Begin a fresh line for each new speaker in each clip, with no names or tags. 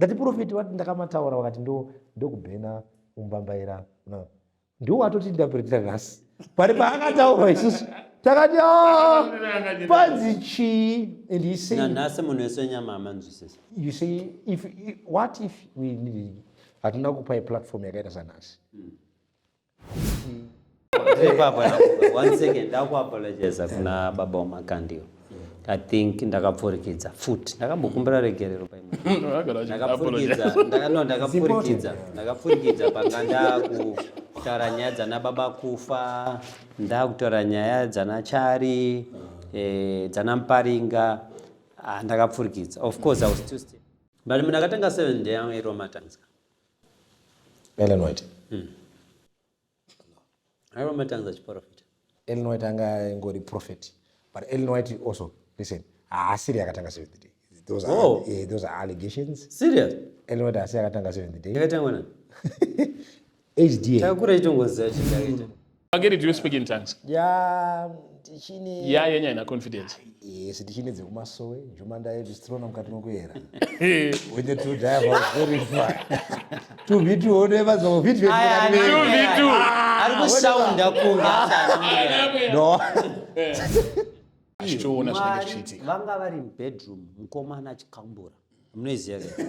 Ndati prophet wati ndakamataura vakati ndo ndokubhena umbambaira. No. Ndiwo watoti ndapretira nhasi. Pari paakataurwa isusu takati ah panzi chii and he said
Nanhasi munhu wese wenyama amanzwisisa.
You see if what if we need hatina kupai platform yakaita sanhasi.
Ipapo one second ndakuapologiza kuna baba wamakandiwa. I think ndakapfurikidza futi ndakambokumbira regerero paimwe ndakapfurikidza no ndakapfurikidza ndakapfurikidza panga ndakutaura nyaya dzana baba kufa ndakutaura nyaya dzana chari eh, dzana muparinga ah, ndakapfurikidza of course I was still still but munhu akatanga seven day airoma tangs
Ellen White.
Airoma tangs achiprofita.
Ellen White anga ingori prophet. But Ellen White also, listen, haasiri akatanga Seventh Day. Those are,
Oh.
those are allegations.
Serious?
Ellen White haasi akatanga Seventh Day.
Yakatangwa nani?
HDA.
Takakura ichitongoziva chindakaita.
Vangeri, do you speak in tongues?
Ya, tichine
Ya yenyu haina confidence.
Yes, tichine dzekumasowe, njuma ndayo tichitirona mukati mekuyera. When the two die about very far. 2v2 one vazo v2
2v2.
Ari kusaunda kunge asana.
No.
Achitoona zvinenge
Mwari
zvichiitika.
vanga vari mubedroom mukomana achikambura. Munoiziva ke?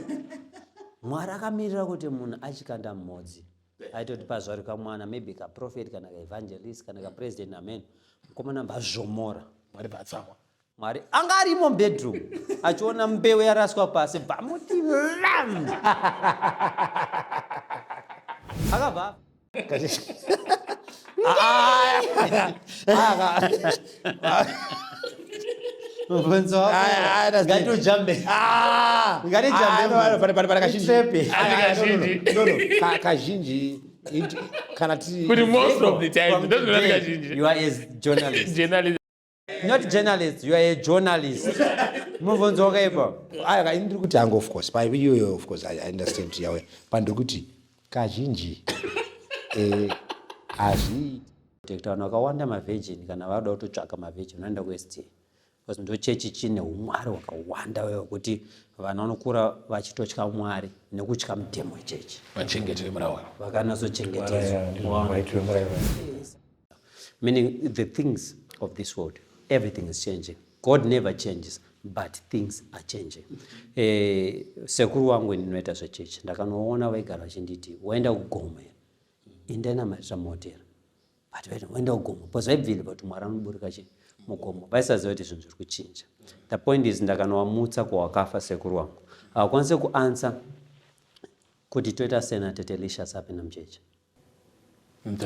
Mwari akamirira kuti munhu achikanda mhodzi. Aitoti pazvarwe kamwana maybe kaprofet kana kaevangelist kana kapresident amen. Mukomana mbazvomora.
Mwari bvatsamwa.
Mwari anga arimo mubedroom achiona mbeu yaraswa pasi bvamuti ram. Akabva mubvunzo wako ngatijambe ngatijambe
Kazhinji.
Kazhinji kana tiri
Kuti most of the time
From
ndozvinoita
today,
kazhinji.
you are a journalist.
Journalist.
Not journalist, you are a journalist. Mubvunzo wakaipa.
Aya, ini ndiri kuti hangu of course pa iyoyo of course I understand kuti yawe pa ndiri kuti kazhinji hazviiti.
Kuti vanhu vakawanda mavirgin kana vada kutotsvaka mavirgin vanoenda kuSTA because ndo chechi chine umwari hwakawanda hwekuti vanhu vanokura vachitotya Mwari nekutya mutemo wechechi.
Vachengeti vemurawo.
Vakanatsochengetedzwa. Meaning the things of this world, everything is changing. God never changes, but things are changing. Sekuru wangu ini ndinoita zvechechi, ndakanoona vaigara vachinditi waenda kugomo here? Endai namarita motera. But vaiti waenda kugomo because vaibvira kuti Mwari anoburika chi mugomo. Vaisaziva kuti zvinhu zviri kuchinja. The point is ndakanowamutsa kwawakafa sekuru wangu. Havakwanise kuanswer kuti toita sei natete Licious apinda muchechi.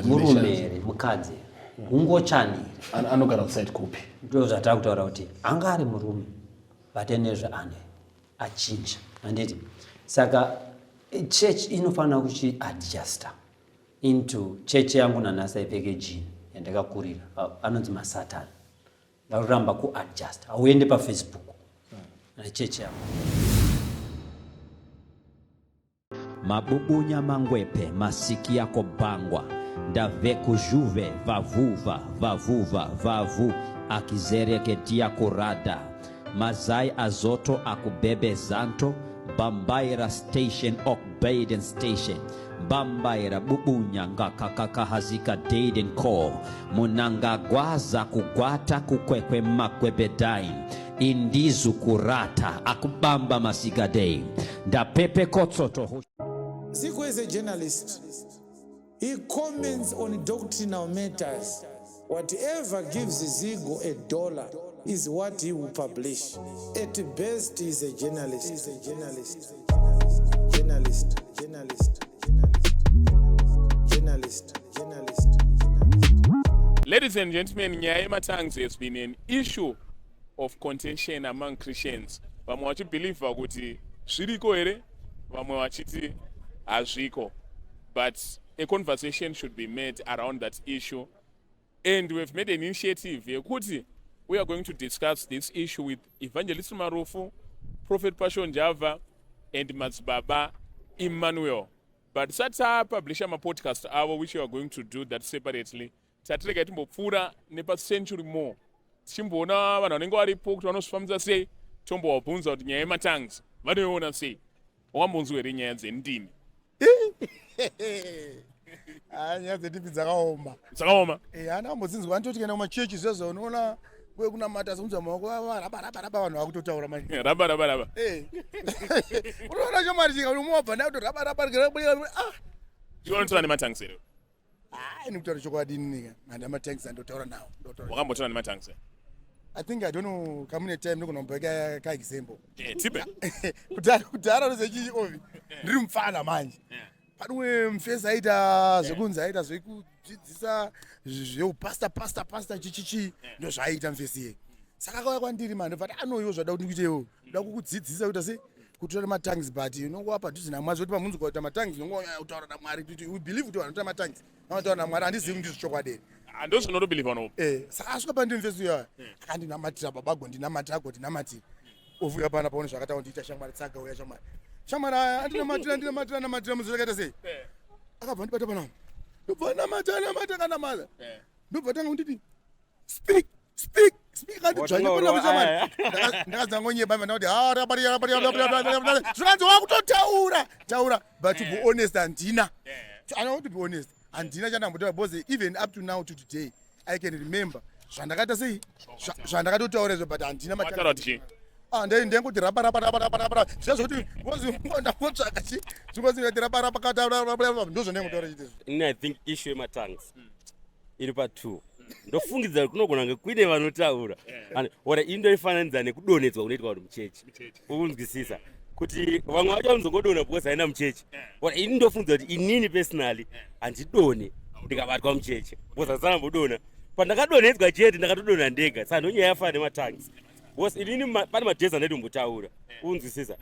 Murume here mukadzi here ungochani here?
Anogara kuside kupi?
Ndo zvatakutaura kuti anga ari murume but nezve ane achinja handiti saka church inofanira kuchiadjusta into church yangu nanhasi aipfeke jean yandakakurira anonzi masatani Ndaruramba ku adjust. Hauende pa Facebook. Na church yako.
Mabubunya mangwepe masiki yako bangwa ndave kujuve vavuva vavuva vavu akizereke kurada mazai azoto akubebe zanto bambaira station ok baden station bambaira bubunya ngakakakahazika daden ko munangagwaza kugwata kukwekwe makwebedain indizu kurata akubamba masigadei ndapepe kotsoto.
Zigo is a journalist. He comments on doctrinal matters. Whatever gives Zigo a dollar is what he will publish. At best, he is a journalist. He is a journalist. Journalist. Journalist. Journalist. Journalist. Journalist.
Ladies and gentlemen, nyaya yematangs has been an issue of contention among Christians. Vamwe vachibhilivha kuti zviriko here, vamwe vachiti hazviko. But a conversation should be made around that issue. And we've made an initiative yekuti we are going to discuss this issue with Evangelist Marufu, Prophet Passion Java, and Madzibaba Emmanuel. But tisati tapublisha mapodcast avo, which we are going to do that separately, tatirega timbopfuura nepacentury more tichimboona vanhu vanenge varipo kuti vanozvifambisa sei, tombovabvunza kuti nyaya yematangs vanoiona sei. Wakambonzwa here nyaya dzendimi?
Ah, nyaya dzendimi dzakaoma.
Dzakaoma?
Eh, ana ambodzinzwa anototi kuenda kumachechi zvezvo unoona kuye kunamata sekunzwa maoko raba raba raba vanhu vakutotaura manje.
Raba raba raba.
Eh. Unoona chomari chika unomwabva nayo kuti raba raba raba ah.
Iwe unotaura nematangs here?
Ah, ini kutaura chokwadi ini handina matangs andotaura nawo. Ndotaura.
Wakambotaura nematangs here?
I think I don't know kamune time ndogona kumbopa ka, ka example.
Eh, tipe.
Kudhara kudhara unozechi ovi. Ndiri mupfana manje. Pane mufesi aita zvekunzi aita zvekudzidzisa zveupasta pasta pasta chichichi ndozvaaita mufesi iye. Saka akauya kwandiri manje ndobva ati anoiwo zvada kuti ndikuitewo. Ndoda kukudzidzisa kuita sei? Kutora matangs but unongova padhuze naMwari zvekuti pamunzi ukaita matangs unongonyanya kutaura naMwari kuti we believe kuti vanhu vanoita matangs vanotaura naMwari handizivi kuti ndizvo chokwadi here.
Ah, ndozvinotobelieve vanopa.
Eh, saka asvika pandiri mufesi uya akandinamatira baba agondinamatira agondinamatira ovuya pana paone zvakataura ndiita shamwari tsaga uya shamwari shamwari aya andinamatira andinamatira anamatira muzi zvakaita sei akabva andibata panapa ndobva anamata anamata akanamata ndobva tanga kunditi speak speak speak kandidzvanya panapa shamwari ndakazangonyeba ndakati ha raba raba raba raba zvikanzi wakutotaura taura but to be honest handina I want to be honest handina chandambotaura because even up to now to today I can remember zvandakaita sei zvandakatotaura izvo but handina
Wataura kuti chii?
Ah, ndengoti rapa rapa rapa rapa rapa zviya zvekuti ndangotsvaka chi zvingozi ndati rapa rapa kata rapa rapa ndozvo ndengotaura chete izvo.
Ini I think issue yematangs iri pa2 ndofungidzira kuti kunogona kunge kuine vanotaura And ora ini ndoifananidza nekudonhedzwa kunoitwa vanhu muchechi ukunzwisisa kuti vamwe vacho vanozongodonha because haina muchechi ora ini ndofungidzira kuti inini personally handidonhe ndikabatwa muchechi because handisana pandakadonhedzwa chete ndakatodonha ndega saka ndonyaya yafana nematangs because inini pane madhezi andaitombotaura unzwisisa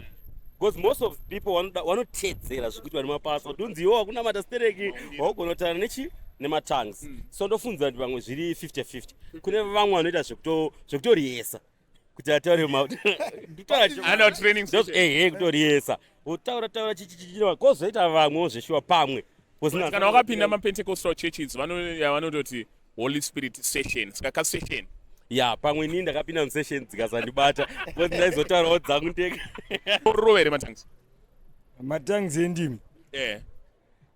because most of people vanotedzera zvekuitwa nemapasa kuti unzi iwo wakunamata stereki waugona kutaura nechi nematangs so ndofungidzira kuti vamwe zviri 50-50 kune vamwe vanoita zvekutoriyesa kuti ataure
Ana training session.
ehe kutoriyesa wotaura taura chichichichi kozoita vamwewo zveshuwa pamwe Because
Kana wakapinda mapentecostal churches yavanototi Holy Spirit session. Saka ka session.
Ya pamwe inini ndakapinda musession dzikasandibata because ndaizotaurawo dzangu ndega.
Rova here matangs?
Matangs endimi.
Eh.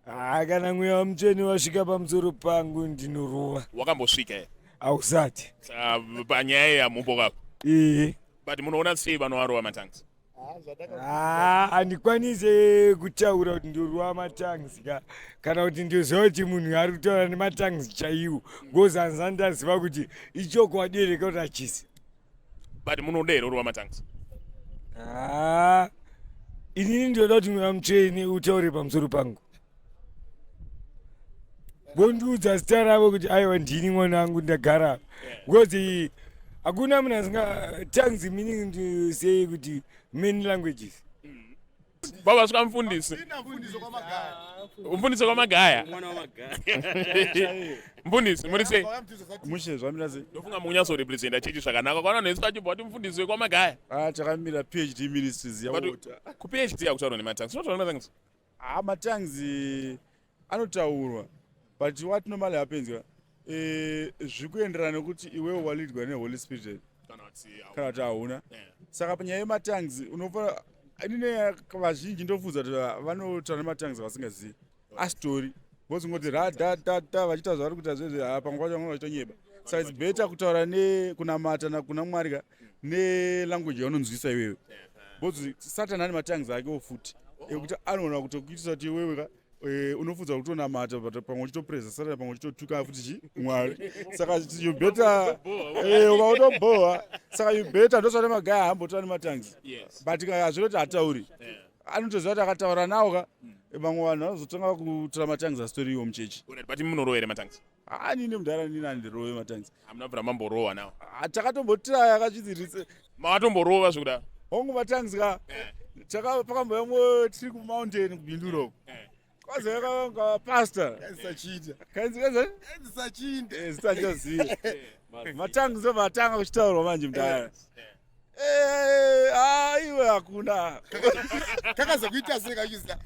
Ah, kana mweya mutsvene wasvika pamusoro pangu ndinorova.
Wakambosvika here?
Hausati.
Saka panyaya yamumbo kapo.
Ehe.
But munoona sei vanovarova matangs?
Ah, handikwanise kutaura kuti ndorova matangs ka kana kuti ndoziva kuti munhu ari kutaura nematangs chaiwo because handisati ndaziva kuti ichokwadi here kana kuti hachisi.
But munoda here kurova matangs?
Ah, inini ndinoda kuti mweya mutsvene utaure pamusoro pangu vondiudza zita ravo kuti aiwa ndini mwana wangu ndagara apa because hakuna munhu asinga tongues meaning to say kuti many languages.
Baba svika mufundisi. Mufundisi kwamagaya. Mufundisi muri sei?
Mushe zvamira sei?
Ndofunga mukunyatsorepresenta chechi zvakanaka. Kwana vanhu vese vachibva vati mufundisi wekwamagaya.
Ah, takamira PhD Ministries yaWalter.
Ku PhD yakutaurwa nematangs. Unotaura nematangs?
Ah, matangs anotaurwa but what normally happens ka zvikuenderana nekuti iwewe walidwa neHoly Spirit kana kuti hauna. Saka panyaya yematangs unofanira inini vazhinji ndobvunza kuti vanotaura nematangs vasingazivi asitori because ngoti ra da da da vachiita zvavari kuita zvezve ha pamwe pacho vamwe vachitonyeba. Saka it's better kutaura nekunamata kuna Mwari ka nelanguage yaunonzwisa iwewe because Satan ane matangs akewo futi ekuti anoona kutokuitisa kuti iwewe ka unofudza kutonamata but pamwe uchitopreza Satan pamwe uchitotuka futi chi Mwari. Saka you better ukautobhowa saka you better ndosvane magaya haambotaura nematangs but hazvinoti hatauri anotoziva kuti akataura nawo ka vamwe vanhu vanozotanga kutora matangs asitoriwo muchechi.
Alright, but munorowa here matangs?
Ah, nini mudhara nini handirove matangs.
Hamuna bvira mamborowa nawo?
Ah, takatombotiraya akazvidzirise.
Makatomborowa zvekudaro?
Hongu matangs ka. Taka pakambouya mwe tiri kumountain kuBindura uko. Kwazouya ka pastor.
Kainzi
Kainzi kainzi?
Kainzi Sachinde.
Zita handichazivi. Matangs ndobva atanga kuchitaurwa manje mudhara. Eh, ah, iwe hakuna
kakazokuita sei kachizita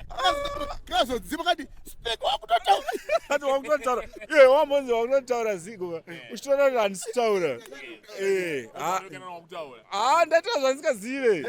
kakazodzima kati spek wakutotaura
ati wakutotaura iwe wambonzi wakutotaura zigo uchitoona kuti handisitaura Eh, ah. Ah, ndaita zvandisikazive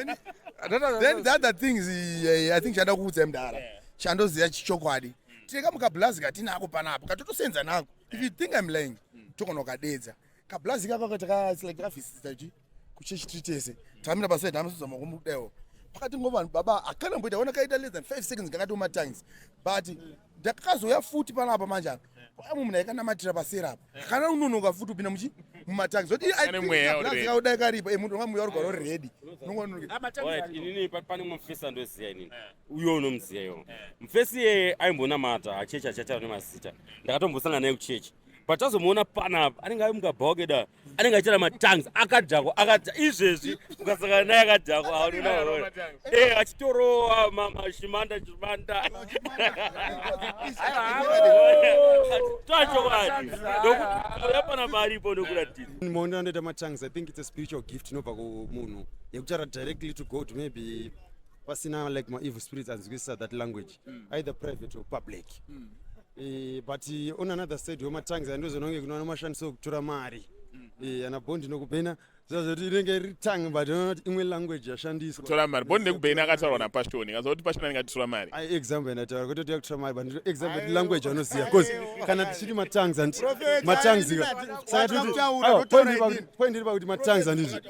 then the other things eh, i think chanda kuudza mdara chandoziva chichokwadi tine kamukablazi katinako panapa katotosenza nako if you think i'm lying togona kukadedza kablazi kako takavhisita chi kuchechi tiri tese takamira paside amasudza maoko mukudaiwo pakati ngo vanhu baba hakana mboita ona kaita less than 5 seconds kakati umatangs but ndakazouya futi panapa manje apa pamwe munhu aikanamatira paseri apa kana unonoka futi upinda muchi mumatangs zoti
Ane mweya already.
kudai karipo eh, munhu unga mweya urigara uri ready
Alright, inini pane mumwe mufesi andoziya inini uyo unomuziya iwo mufesi iyeye aimbonamata achechi achataura nemazita ndakatombosangana naye kuchechi but tazomuona panapa anenge ari mukabhawa keda anenge achiita matangs akadhakwa akadha izvezvi ukasangana naye akadhakwa aunoona eh achitorowa mashimanda chimanda toachokwadi ndokuti panapa aripo ndokuratidza.
Maonero andoita matongues, I think it's a spiritual gift inobva kumunhu yekutaura directly to God, maybe pasina like maevil spirits anzwisisa that language, either private or public. But on another side wematongues andozoona kunge kuno anomashandisa kutora mari. Ana bhondi nokubhena zvazvoti inenge iri tongue, but unoona kuti imwe language yashandiswa.
Kutora mari. Bhondi nekubhena akataurwa naPassion kaza kuti Passion anenge achitora mari.
Ai, example yandataura kwete kuti yakutora mari, but ndiro example yekuti language anoziva, cause kana tichiti matongues handiti
Prophet,
matongues
hayi,
saka toti
kutaura,
aiwa,
totaura
point iri point iri pakuti matongues handiti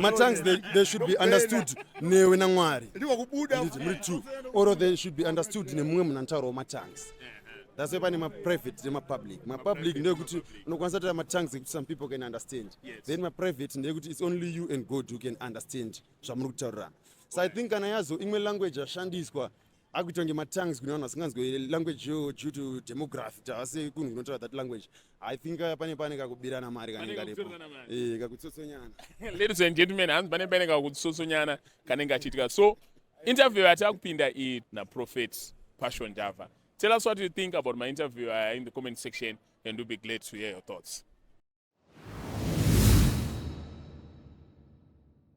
matongues they should be understood newe naMwari.
Ndiko kubuda.
Handiti muri two, or they should be understood nemumwe munhu anotaurawo matongues. That's why pane maprivate nemapublic. Mapublic ndeyekuti unokwanisa kutaura matongues ekuti some people can understand, then maprivate ndeyekuti it's only you and God who can understand zvamuri kutaurirana. So I think kana yazo imwe language yashandiswa akuita kunge matongues kune vanhu vasinganzwe language iyoyo due to demography, kuti havasi kunhu kunotaura that language, I think pane kakubirana mari kanenge
Pane
karipo.
kakutorana mari.
Kakutsotsonyana.
Ladies and gentlemen, hanzi pane kakutsotsonyana kanenge achiitika. So interview yatakupinda iyi naProphet Passion Java. Tell us what you think about my interview in the comment section and we'll be glad to hear your thoughts.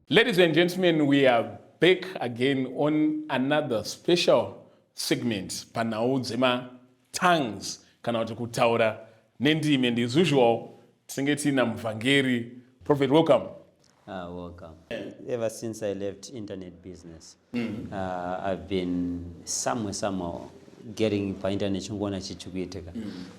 Ladies and gentlemen, we are back again on another special segment panhau dzematongues kana kuti kutaura nendimi. And as usual tinenge tiina muvhangeri. Prophet, welcome.
Welcome. Ever since I left internet business, I've been somewhere, somehow getting pa internet chingoona chichikuitika.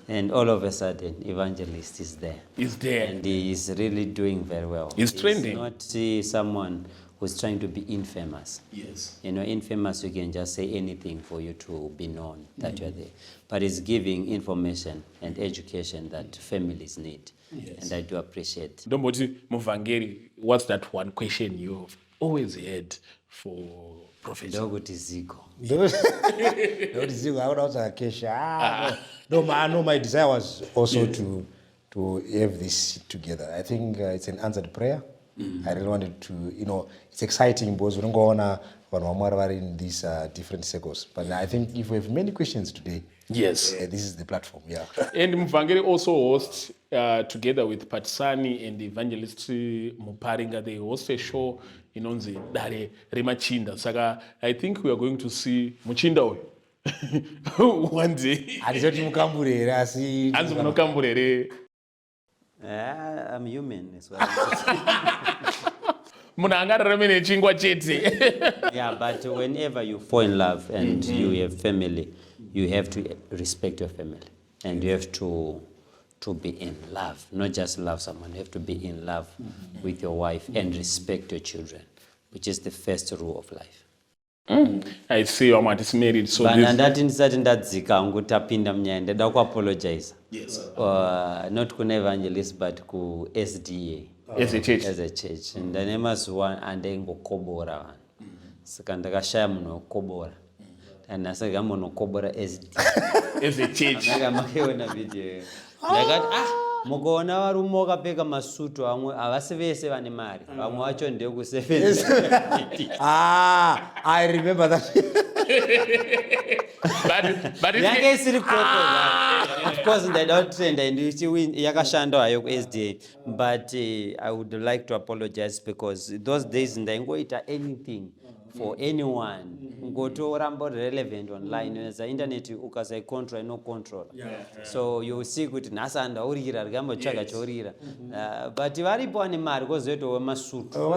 And all of a sudden, Evangelist is there.
Is there.
And he is really doing very well.
He's trending.
Not someone who's trying to be infamous. Infamous, you can just say anything for you to be known that you're there. But it's giving information and education that families need. And I do appreciate.
Ndomboti muvhangeri, what's that one question you've always had for Prophet?
Ndokuti zigo.
Ndokuti zigo akuda kutsvaka cash. Ah, no, my desire was also to have this together. I think it's an answered prayer. I really wanted to, it's exciting because unongoona vanhu vaMwari vari in these different circles, but I think if we have many questions today, this is the platform, yeah.
And Muvhangeri also hosts, together with Patsani and Evangelist Muparinga, they host a show inonzi Dare Remachinda. Saka I think we are going to see muchinda uyu one day.
Handizoti kuti mukambure here, asi
Hanzi munokambura here?
Ah, I'm human as well.
Munhu angararame nechingwa chete.
Yeah, but whenever you fall in love and you have family, you have to respect your family and you have to be in love, not just love someone. You have to be in love with your wife and respect your children, which is the first rule of life.
I see vamwe hatisi married, so
But
this,
ndati ndisati ndadzika hangu tapinda munyaya, ndada kuapologize, not kuna Evangelist but kuSDA
As a church.
As a church. Ndane mazuva andaingokobora vanhu, saka ndakashaya munhu wekukobora, nhasi ndakambonokobora SDA
As a church.
Ndanga makaiona video iyo. Ndakati, ah, mukaona varume vakapfeka masutu, amwe havasi vese vane mari, vamwe vacho ndekusevenza.
Ah, I remember that.
But
Yange isiri proper. Of course ndaida kutrenda ndichiwin yakashanda hayo kuSDA, but I would like to apologize because those days ndaingoita anything for anyone, ngotoramba uri relevant online. Za internet ukasaicontrol, inocontrol. So you see kuti nhasi andaurira rikambotsvaga chourira. But varipo ane mari, kwozoitawo wemasutu.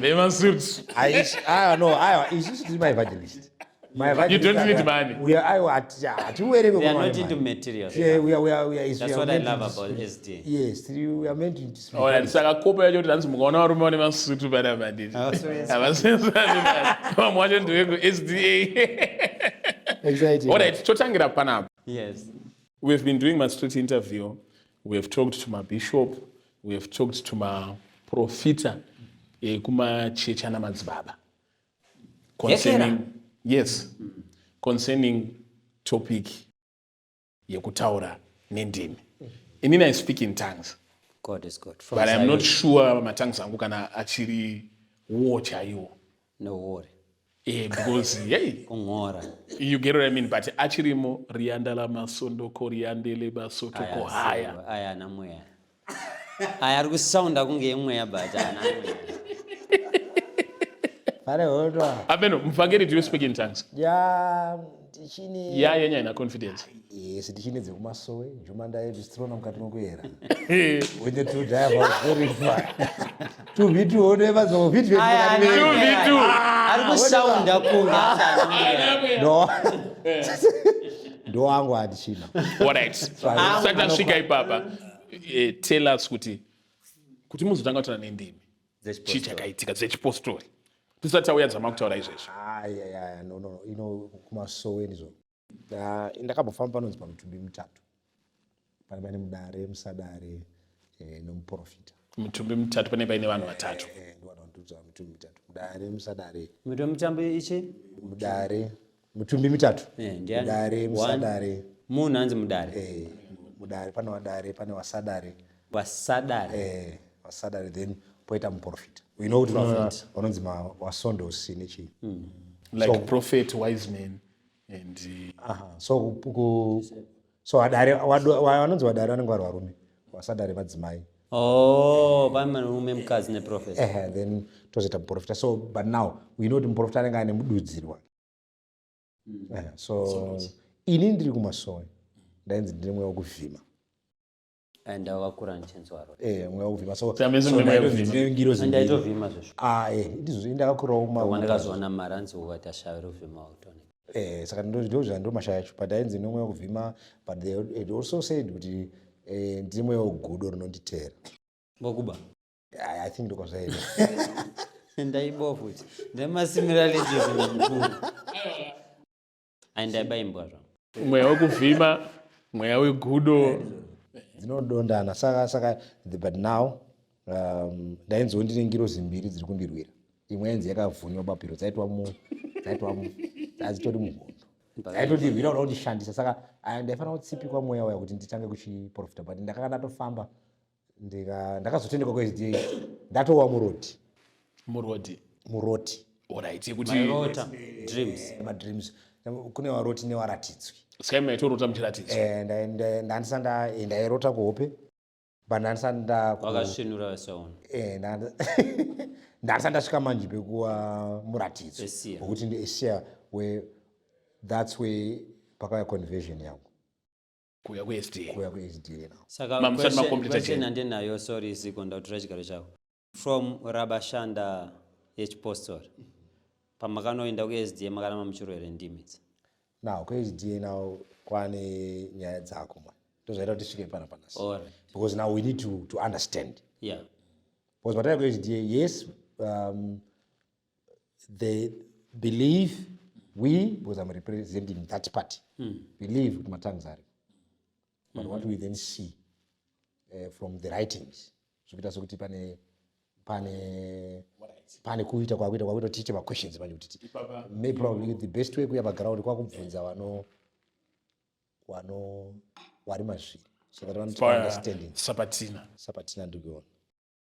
Vemasuits.
Aiwa, no, aiwa, isusu tiri maevangelist.
You don't need money.
We are, aiwa, hatiwerenge.
They are not into materials.
Yeah, we are,
That's
we are
what I
meant
love
to
about SDA.
Yes, we are meant to
Alright, saka kopo yacho kuti hanzi mukaona varume vane masutu panapa, nditi
Oh, so yes.
havasenzani, vamwe vacho ndeveku-SDA.
Exciting.
Alright, totangira panapa. We've been doing my street interview. We have talked to my bishop, we have talked to my profita ekumachechi ana madzibaba concerning, yes, concerning topic yekutaura nendimi. Inini I speak in tongues.
God is good. From
But I'm not
Zion.
sure matongues angu kana achiri wo chaiwo.
No worry.
Because hey,
Kungora.
you get what I mean, but achirimo rianda la masondoko riandele basotoko haya.
Aya ana mweya. Aya ari kusaunda kunge emweya, but ana mweya.
Pane hodwa.
Ameno muvhangeri, do you speak in tongues?
Ya, tichine.
Ya, yenya ina confidence.
Yes, tichine dzekumasowe juma ndaizitirona mukati mekuyera when the two die very far 2v2 one v
Aya ana mweya.
2v2.
Ari kusaunda kunge asi ana mweya.
No, ndo wangu hatichina.
Alright, sati tasvika ipapa, tell us kuti muzotanga kutaura nendimi, chii chakaitika dzechipostori, tisati tauya dzama kutaura izvezvi?
Ayaya, no, ino kumasowe ndizvo. Ah, ndakambofamba panonzi pamutumbi mutatu, pane mudare, musadare, nomuprofita.
Mutumbi mutatu, pane paine vanhu vatatu.
Ndovanondudza mitumbi mitatu: mudare, musadare.
Mutumbi mutambo ichi?
Mudare, mutumbi mitatu.
Ndiani?
Mudare,
One.
musadare.
Munhu anzi mudare.
Mudare, pane vadare, pane vasadare.
Vasadare.
Vasadare, then poita muprofita. We know kuti vanonzi wasondosi nechii.
Like prophet, wise man and
Aha, so so vadare, vanonzi vadare vanenge vari varume, vasadare madzimai.
Oh, pane murume, mukadzi neprofet.
Ehe, then tozoita muprofita. So but now we know kuti muprofita anenge ane mududziri wake. So ini ndiri kumasowe ndainzi ndine mweya wekuvhima.
And wakakura nichinzwaro.
Mweya wekuvhima, so
Tamese
so
mune mweya
ndainzi
wekuvhima.
ndine ngirozi mbiri.
Ndaitovhima zvesvo.
Ah, ndizvo, ndakakurawo
Wandakazoona mari anzi ukati ashave ruvhima wakutooneka.
Saka ndo zvando mashaya acho, but ainzi nomweya wekuvhima, but they had also said kuti ndine mweya wegudo rinonditeera.
Ngokuba.
I think ndokwazvaita.
Ndaibo futi ndemasimilarities mukuru ai ndaiba imbwa zvangu.
Mweya wekuvhima, mweya wegudo.
Dzinodondana, saka but now ndainziwo ndine ngirozi mbiri dziri kundirwira. Imwe yainzi yakavhunywa bapiro, dzaitwa mu dzadzitori muhondo, dzaitodirwira kuda kundishandisa. Saka aya ndaifanira kutsipikwa mweya uya kuti nditange kuchiprofita, but ndakanga ndatofamba, ndakazotendekwa kuSDA ndatova muroti.
Muroti.
Muroti.
Alright, yekuti
Mairota dreams.
Madreams, kune varoti nevaratidzwi.
Saka maitorota muchiratidzwa?
Ndairota kuhope, but ndandisati
Wakasvinura vesaona.
Ndandisati ndasvika manje pekuva muratidzo.
Esia.
Wekuti ndi esia, where that's where pakauya conversion yangu.
Kuuya kuSDA.
Kuuya kuSDA now.
Saka
Mamusati macomplete
question
cheni.
handinayo, sorry Ziko, ndakutora chigaro chako. From Rabashanda yechipostori, pamakanoenda kuSDA makaramba muchirwere ndimi idzi?
Now kuSDA now kwane nyaya dzako man, ndozvaita kuti tisvike pana panasi. Because now we need to understand. Because pataiya kuSDA, yes, they believe we, because I'm representing that party, believe kuti matongues ariko, but what we then see from the writings zvikuita sekuti pane kuita kwakuita kuti tiite maquestions manje kuti may probably the best way kuya paground kwakubvunza vano vari mazviri so that vanoti understanding.
Sapatina.
Sapatina, ndikuiona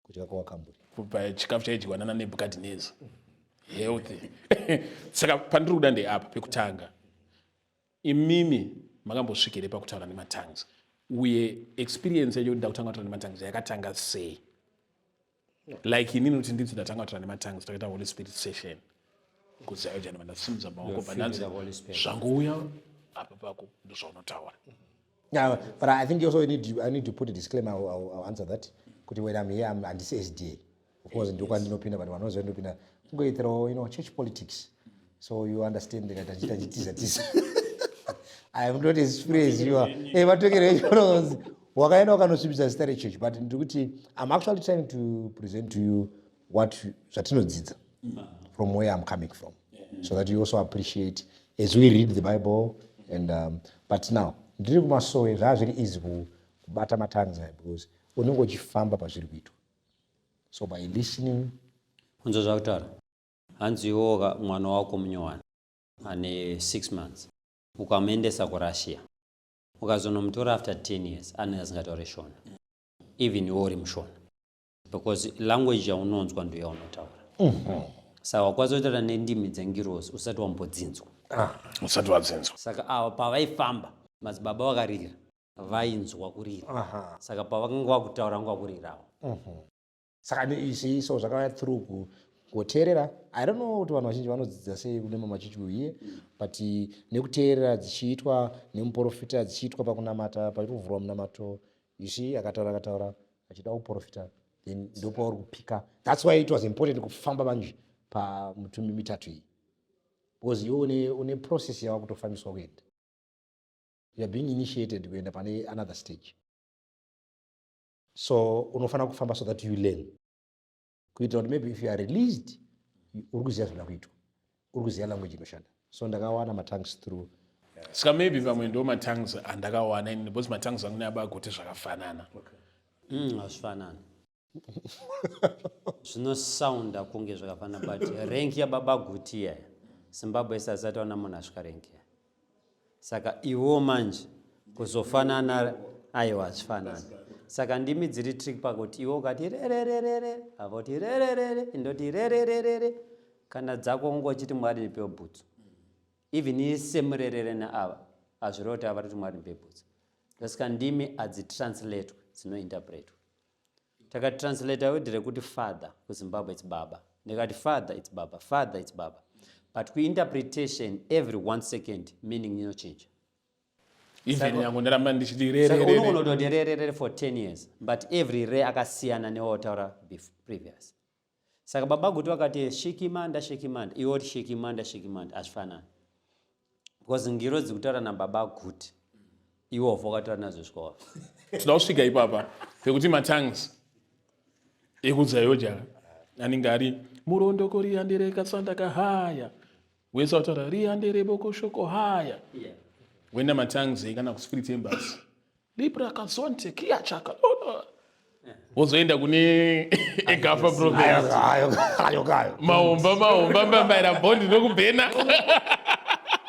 kudya kwawakamburi.
Kubva chikafu chaidyiwa nana Nebhukadhineza, healthy. Saka pandiri kuda ndeapa pekutanga. Imimi makambosvikire pakutaura nematongues uye experience yacho kuti ndakutanga kutaura nematongues yakatanga sei? Like inini kuti ndinzi ndatanga kutaura nematongues takaita Holy Spirit session kuZion vandasimudza maoko pandanzi zvangouya apa pako ndozvaunotaura.
Yeah, but I think also I need to put a disclaimer. I'll answer that. Kuti when I'm here, I'm handisi SDA. Of course, ndiko kwandinopinda, but vanoziva ndinopinda kungoitirawo, church politics. So you understand ndikaita ndichiita ndichitiza tiza. I am not as free as you are. Eh, vatokere vechironzi wakaenda wakanosvibisa zita rechurch, but ndiri kuti I'm actually trying to present to you what zvatinodzidza from where I'm coming from, so that you also appreciate as we read the Bible. And but now ndiri kumasowe zvaa zviri easy kubata matongues aya because unenge uchifamba pazviri kuitwa, so by listening.
Unzwa zvakutaura hanzi iwoka mwana wako munyowani ane 6 months, ukamuendesa kuRussia, ukazonomutora after 10 years, anenge asingataure Shona, even iwe uri muShona, because language yaunonzwa ndo yaunotaura. Saka wakwanisa kutaura nendimi dzengirozi usati wambodzinzwa.
Usati wadzinzwa.
Saka ava pavaifamba madzibaba vakarira, vainzwa kurira. Saka pavakanga vakutaura vanga vakurirawo.
Saka isi so zvakauya through kuteerera. I don't know kuti vanhu vazhinji vanodzidza sei kune mamachichi here, but nekuteerera dzichiitwa nemuprofita, dzichiitwa pakunamata, pachikuvhurwa munamato, you see, akataura akataura achida kuprofita, then ndopauri kupika. That's why it was important kufamba manje pamutumbi mitatu iyi, because iwe une process yava kutofambiswa kuenda, you are being initiated kuenda pane another stage, so unofanira kufamba so that you learn, kuitira kuti maybe if you are released, uri kuziva zvinoda kuitwa, uri kuziva language inoshanda. So ndakawana matongues through
Saka maybe pamwe ndo matongues andakawana ini, because matongues angu neabaguti zvakafanana.
Hazvifanani. Zvinosounda kunge zvakafanana, but rank yababa Guti iyaya, Zimbabwe isati aona munhu asvika rank iya. Saka iwo manje kuzofanana, aiwa, hazvifanani. Saka ndimi dziri trick pakuti iwe ukati rerererere, avoti rererere, indoti rerererere, kana dzako ungochiti Mwari ndipewo bhutsu, even isemurerere neava hazvireva kuti ava kuti Mwari ndipe bhutsu. Ndosaka ndimi hadzitranslatewe, dzinointerpretwa. Takatranslata word rekuti father kuZimbabwe, it's baba. Ndikati father, it's baba, father, it's baba, but kuinterpretation every one second meaning inochinja.
Even yangu ndaramba ndichiti
Saka
rererere.
Unogona kutoti rererere for 10 years, but every re akasiyana newautaura previous. Saka baba Guti vakati shikimanda shikimanda, iwe oti shikimanda shikimanda, hazvifanani, because ngiro dzikutaura nababa Guti, iwe wafa wakataura nazvo svika wafa.
Tinoda kusvika ipapa pekuti matongues ekuZAOGA anenge ari murondoko riyandereka tsandaka haya wese wataura riyandere boko shoko haya, wenda matongues kana kuSpirit Embassy libra kazonte kiachaka, wozoenda kune egafa prophet.
Ayo ayo kayo.
Maomba maomba mbambaira bhondi nokubhena.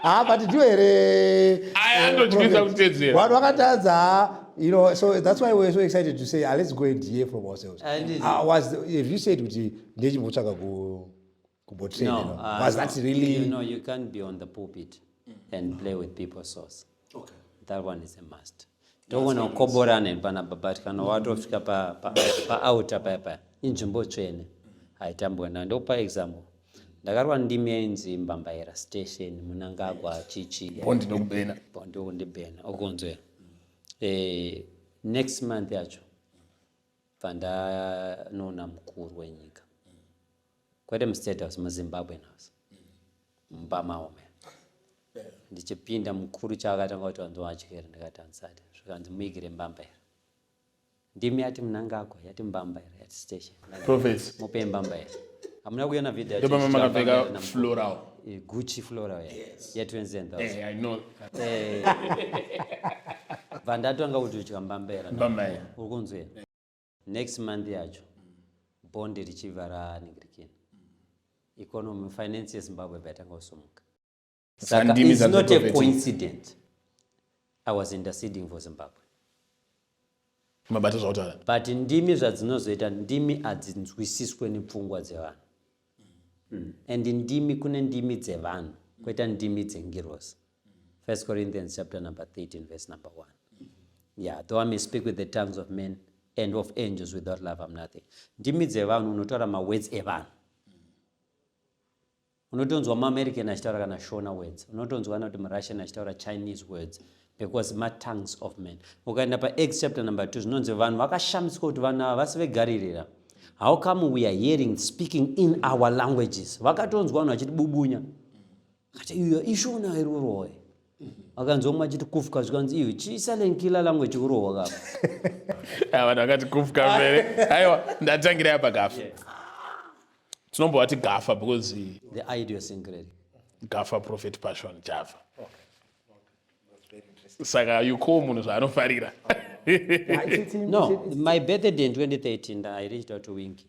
Ah, but ndiwo here?
Aya anotyisa kutedzera.
Vanhu vakatadza, so that's why we're so excited to say, ah, let's go and hear from ourselves. Was if you said kuti ndechimbotsvaka kumbotrain,
No,
was
no.
that really
You can't be on the pulpit and play with people's souls. That one is a must. Togona kukoborana panapa, but kana watosvika paaltar paya paya, inzvimbo tsvene, haitambwe nayo. Ndokupa example. Ndakarwa ndimi yainzi Mbambaira station Munangagwa chichi.
Bondi nokubhena.
Bondi kundibhena ukunzwera. Next month yacho pandanoona mukuru wenyika, kwete muState House, muZimbabwe House, mumba mavo mena. Ndichipinda, mukuru chaakatanga kuti wanzi watyera, ndikati handisati. Zvikanzi muigire mbambaira. Ndimi yati Munangagwa, yati mbambaira, yati station.
Prophet.
Mupe mbambaira. Hamuna kuiona video yacho?
Ndopama
ichiita
makapfeka
mbambaira namukuru.
Floral.
Gucci floral ya 27,000.
I know.
Bva ndatanga kuti udya mbambaira.
Mbambaira.
Uri kunzwera? Next month yacho bondi richibva raningirikina, economy, finance yeZimbabwe bva yatanga kusumuka.
Saka
Saka
ndimi
it's not a
dzadzi prophetic.
coincident I was interceding for Zimbabwe.
Mabata zvautaura.
But ndimi zvadzinozoita, ndimi hadzinzwisiswe nepfungwa dzevanhu. And ndimi, kune ndimi dzevanhu, kwoita ndimi dzengirozi. First Corinthians chapter number 13 verse number 1. Yeah, though I may speak with the tongues of men and of angels, without love I'm nothing. Ndimi dzevanhu, unotaura mawords evanhu. Unotonzwa maAmerican achitaura kana Shona words, unotonzwa kana kuti muRussian achitaura Chinese words, because matongues of men. Ukaenda paActs chapter number 2, zvinonzi vanhu vakashamiswa kuti vanhu ava vasi veGaririra. How come we are hearing speaking in our languages? Vakatonzwa vanhu vachiti bubunya, kati iyo iShona iri kurohwa. Vakanzwa umwe achiti kufka, zvikanzi iyo chisilent killer language kurohwa kapa.
Ah, vanhu vakati kufka mbere. Aiwa, ndatangira apa Gafa. Tinombovati Gafa because
the idiosyncratic
Gafa Prophet Passion Java. Saka you call munhu zvaanofarira.
No, my birthday in 2013, I reached out to Winky.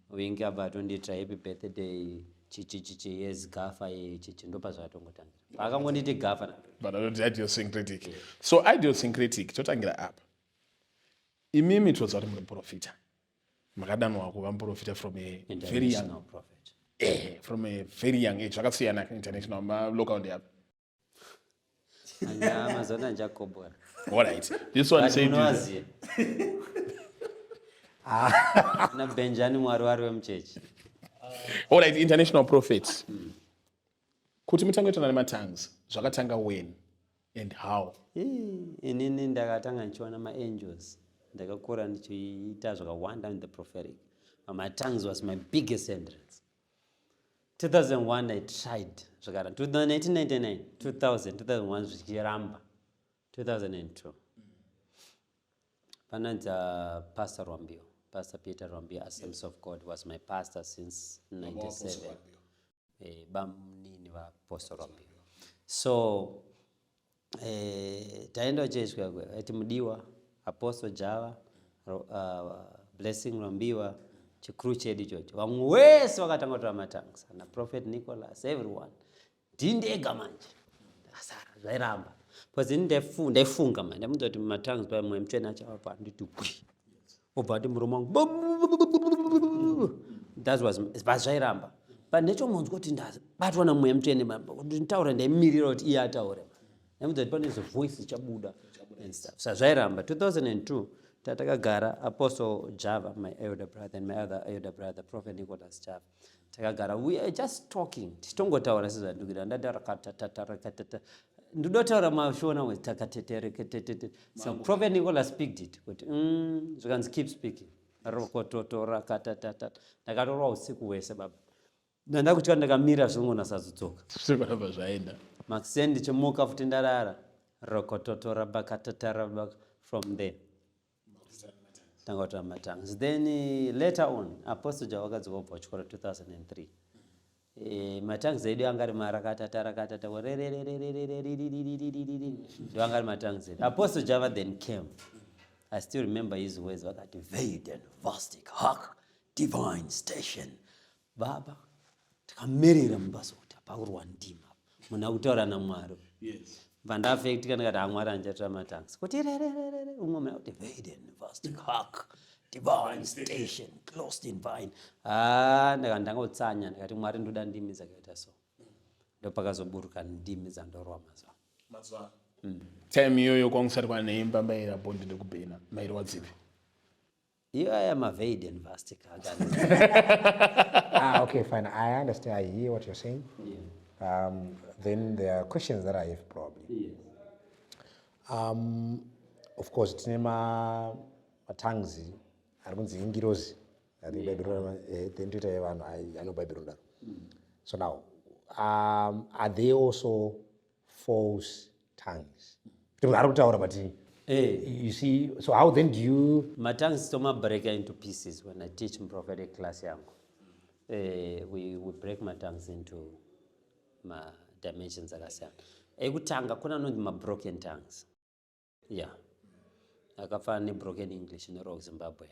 Winky abva atondiitira happy birthday, chichichichi, yes, Gafa ye chichi. Ndopa zvaatongotangira, paakangonditi Gafa.
But anoti idiosyncratic. So idiosyncratic, totangira apa. Imimi toziva kuti muri muprofita, makadanwa kuva muprofita from a very young
International prophet.
From a very young age. Zvakasiyana, international, malocal ndeapa?
Mazona njakobora.
Alright, this one said
Munovaziva na Benjani, mwari wari wemuchechi.
Alright, international prophet. Kuti mutange kutaura nematongues, zvakatanga when and how?
Ii, inini ndakatanga ndichiona maangels. Ndakakura ndichiita zvakawanda in the prophetic, but my tongues was my biggest entrance. 2001 I tried zvakara 1999, 2000, 2001, zvichiramba. 2002 pananzi Pastor Rwambio, Pastor Peter Rwambio, Assemblies of God, was my pastor since 97. Bamunini vaApostle Rwambio. So taenda kuchechi kwakwe, aiti mudiwa Apostle Java, Blessing Rwambiwa, chikuru chedu ichocho. Vamwe wese vakatanga kutora matongues, ana Prophet Nicholas, everyone. Ndindega manje ndakasara, zvairamba because ini ndaifunga manje, ndamuudza kuti matongues paya Mweya Mutsvene achavapa, nditi gwi, obva ati muromo wangu. That was, but zvairamba. But ndechomonzwa kuti ndabatwa naMweya Mutsvene kuti nditaura, ndaimirira kuti iye ataure. Ndamuudza kuti pane voice ichabuda and stuff. Sa zvairamba. 2002 tatakagara, Apostle Java, my elder brother, and my other elder brother, Prophet Nicholas Java, takagara, we are just talking, tichitongotaura sezvandikuita. Ndatarakatatarakatata, ndodotaura maShona we takatetereketetete. So Prophet Nicholas picked it kuti zvikanzi keep speaking, rokototorakatatata. Ndakatorwa usiku hwese, baba, ndanda kutya, ndakamira zvingona sazodzoka.
Zvikuramba zvaenda.
Makuseni ndichimuka futi, ndarara rokototorabakatatarabaka. From there tanga kutaura matongues. Then later on Apostle Java vakadzoka kubva kuchikoro 2003. Matongues edu anga ari marakatata rakatata ndo anga ari matongues edu. Apostle Java then came. I still remember his words, vakati vaden vastic hak divine station. Baba, takamirira mubasa kuti apakurwa ndima, munhu akutaura naMwari. Bva ndafektika, ndikati hamwari handichatora matongues kuti rererere. Umwe munhu akuti vaden vastic hak divine station closed in vine. Ah, ndaka ndangotsanya, ndikati Mwari, ndoda ndimi dzakaita so. Ndopakazoburuka ndimi dzandorwa mazuva.
Mazuva time iyoyo kwanga kusati kwane mbambaira bhondi nekubhena, mairwa dzipi?
Iyo aya mavaden vastic.
Ah, okay, fine. I understand. I hear what you're saying. Then there are questions that I have probably. Of course, tine matongues ari kunzi ingirozi. I think Bible, then toita yevanhu. I know Bible rondaro. So now, are they also false tongues? Kuti munhu ari kutaura, but you see, so how then do you
Matongues tomabreaka into pieces. When I teach prophetic class yangu, we break matongues into madimensions akasiyana. Ekutanga kuna anonzi mabroken tongues, yeah, akafanana nebroken English inorwa kuZimbabwe,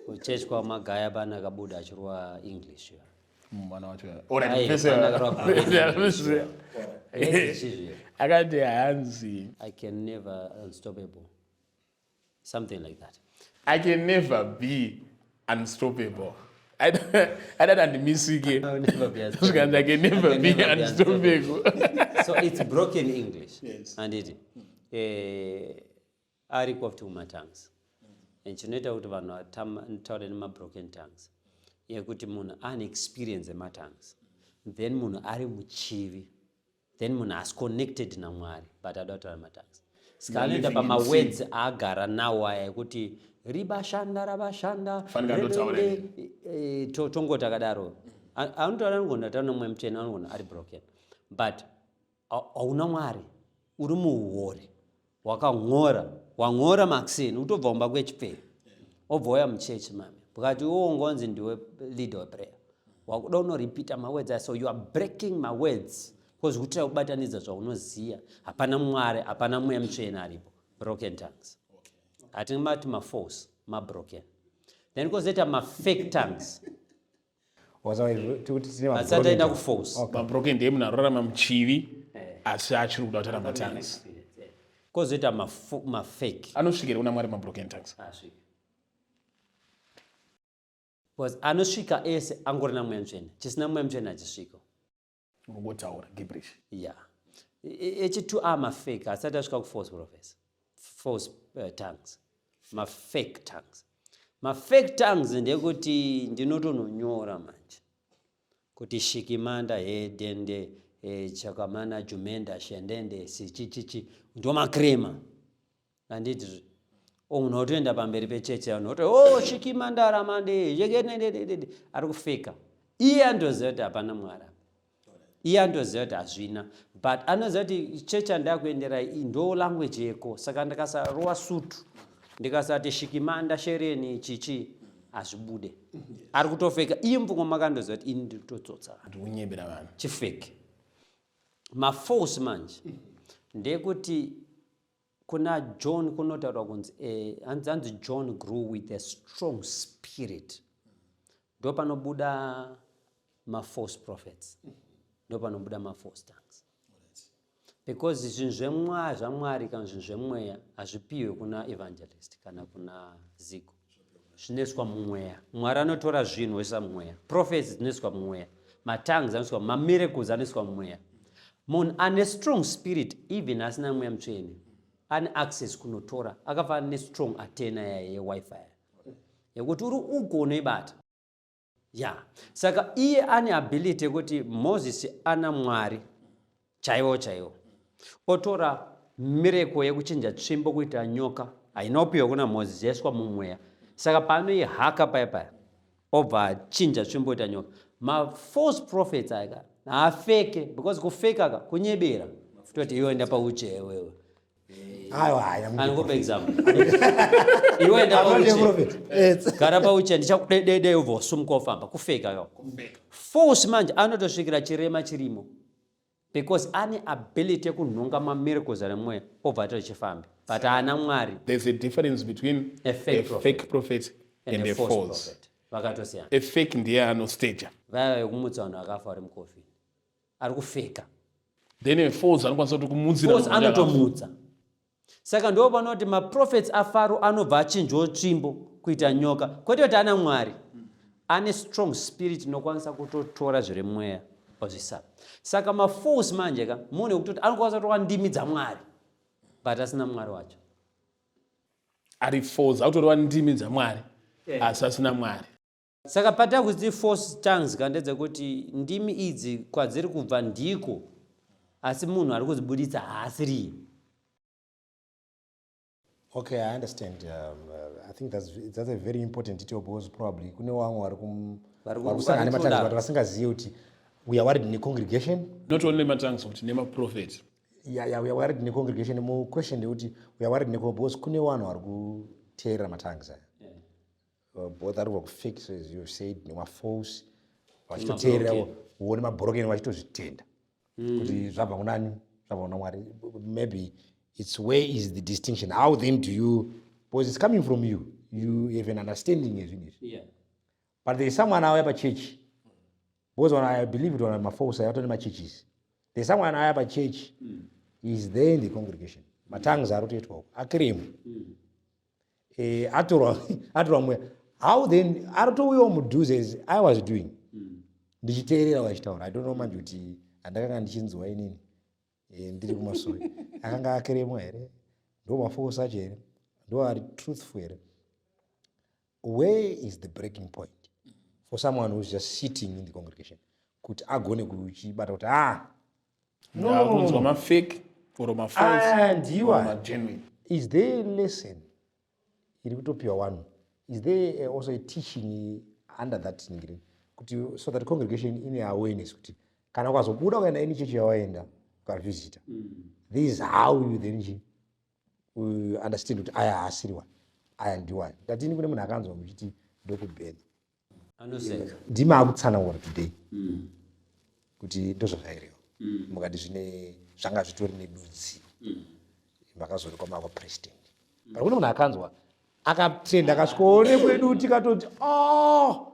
kuchechi kwaMagaya pana akabuda achirwa English.
Mwana wacho.
Aye, pana akarwa broken English. Yes, chizvi.
Akati hanzi
I can never unstoppable, something like that.
I can never be unstoppable. Aida handimisike. Zvikanzi, "I can never be unstoppable."
So it's broken English. Handiti ariko futi kumatongues, and chinoita kuti vanhu vataure nemabroken tongues yekuti munhu ane experience ematongues, then munhu ari muchivi, then munhu asi connected naMwari, but ada kutaura matongues, saka anoita
Living in
pamawords aagara nawo aya ekuti ribashanda rabashanda.
Fanika andotaura.
Rebende, tongoti akadaro. Anotaura, anogona kutaura nomweya mutsvene, anogona ari broken, but hauna Mwari, uri muhuori, wakang'ora, wang'ora makuseni, utobva kumba kwechipferi, obva uya muchechi mami, bukati iwo ungonzi ndiwe leader weprayer, wakuda unoripita mawords aya. So you are breaking mawords because kutira kubatanidza zvaunoziya, hapana Mwari, hapana mweya mutsvene aripo. Broken tongues hatingati mafalse, mabroken. Then kozoita mafake tongues.
Tikuti tine
Hatisati aenda kufalse.
Mabroken ndeye munhu arorama muchivi asi achiri kuda kutaura matongues.
Kozoita mafake.
Anosvikira kuna Mwari mabroken tongues?
Asvika, because anosvika ese angori namweya mutsvene. Chisina mweya mutsvene hachisvika.
Unongotaura gibberish.
Ya, echi2 a mafake, asati asvika kufalse prophets, false tongues. Mafake tongues, mafake tongues ndekuti ndinotononyora manje kuti shikimanda hedende chakamana jumenda shendende sichichichi, ndomakrema, handiti? Munhu otoenda pamberi pechechi, vanhu oti, "Oh, shikimanda ramande yekenededede." Ari kufeka. Iye andoziva kuti hapana Mwari apa, iye andoziva kuti hazvina, but anoziva kuti chechi andakuenderai iyi ndo language yeko, saka ndikasarowa sutu, ndikasati shikimanda shereni chichi, hazvibude. Ari kutofeka iye, mupfungwa makandoziva kuti ini ndiri kutotsotsa vanhu.
Ndikunyebera vanhu.
Chifake. Mafalse manje ndekuti kuna John kunotaurwa kunzi hanzi John grew with a strong spirit. Ndo panobuda mafalse prophets, ndo panobuda mafalse tongues, because zvinhu zvaMwari kana zvinhu zvemweya hazvipiwe kuna evangelist kana kuna Zigo, zvinoiswa mumweya. Mwari anotora zvinhu oisa mumweya. Prophets dzinoiswa mumweya, matongues anoiswa, mamiracles anoiswa mumweya. Munhu ane strong spirit, even asina mweya mutsvene, ane access kunotora. Akafanana nestrong antenna yeWiFi yekuti uri uko unoibata ya. Saka iye ane ability yekuti Moses ana Mwari chaiwo chaiwo, otora miracle yekuchinja tsvimbo kuita nyoka. Haina kupiwa kuna Moses, yaiswa mumweya. Saka paanoihaka paya paya, obva achinja tsvimbo kuita nyoka. Mafalse prophets aya haafeke, because kufeka ka kunyebera, toti iwe enda pauche wewe.
Aiwa, haya.
Angopa example, iwe enda
I'm not a
pauche.
prophet. Yes.
Gara pauche, ndichakudedede, ubva wasumuka wofamba. Kufeka ka. False manje anotosvikira chirema chirimo, because ane ability yekunhonga mamiracles ari mweya, obva atoti chifambe, but haana Mwari.
There's a difference between
a fake
a
prophet
fake prophet and a
false
false
prophet. Vakatosiyana.
A fake ndiye anostaja.
Vaya vekumutsa vanhu vakafa vari mukofini, ari kufeka.
Then a false anokwanisa kuti kumutsira
False
munhu akafa.
Anotomutsa. Saka ndo panoti maprophets aFaro anobva achinjawo tsvimbo kuita nyoka, kwete kuti ana Mwari, ane strong spirit inokwanisa kutotora zviri mweya ozvisa. Saka mafalse manje ka, munhu wekutoti anokwanisa kutora ndimi dzaMwari, but asina Mwari wacho.
Ari false akutoreva ndimi dzaMwari asi asina Mwari.
Saka patakuti false tongues ka, ndedzekuti ndimi idzi kwadziri kubva ndiko, asi munhu ari kudzibuditsa haasiriye.
Okay, I understand. I think that's a very important detail, because probably kune vamwe vari vari kusangana
vari
nematongues
kudaro.
but vasingazivi kuti we are worried necongregation.
Not only matongues, kuti nemaprophet.
Yeah, we are worried necongregation. Mu question ndekuti we are worried neco because kune vanhu vari kuteerera matongues aya. Both ari kubva kufake, as you said, nemafalse, vachitoteerera
Nemabroken.
nemabroken, vachitozvitenda kuti zvabva kunani, zvabva kuna Mwari. Maybe it's where is the distinction? How then do you, because it's coming from you, you have an understanding yezvinhu izvi, but there is someone auya pachechi, because when I believe it on mafalse aya atone machurches, there's someone auya pachechi, is there in the congregation, matongues ari kutoitwa uko, akiremu, atorwa mweya. How then arotouyawo mudhuze as I was doing, ndichiteerera vachitaura. I don't know manje kuti handakanga ndichinzwa inini, ndiri kumasowe, akanga akeremwa here, ndo mafocus acho here, ndo ari truthful here? Where is the breaking point for someone who's just sitting in the congregation kuti agone kuchibata kuti, ah, no, no, no,
Kunzwa
no.
mafake or mafalse
Ah, ndiwa.
or magenuine.
Is there a lesson iri kutopiwa vanhu? Is there also a teaching under that ningiri kuti so that congregation ine awareness kuti kana ukazobuda ukaenda ini chechi yawaenda ukavisita, this is how you then understand kuti aya haasiri wani, aya ndiwani? Ndatini kune munhu akanzwa muchiti ndokubhena.
Anoseka.
Ndimi akutsanangura today kuti ndozvazvaireva. Mukati zvine zvanga zvitori nedudziro, makazoonekwa mava president, but kune munhu akanzwa akatrenda akasvikaone kwedu, tikatoti, oh,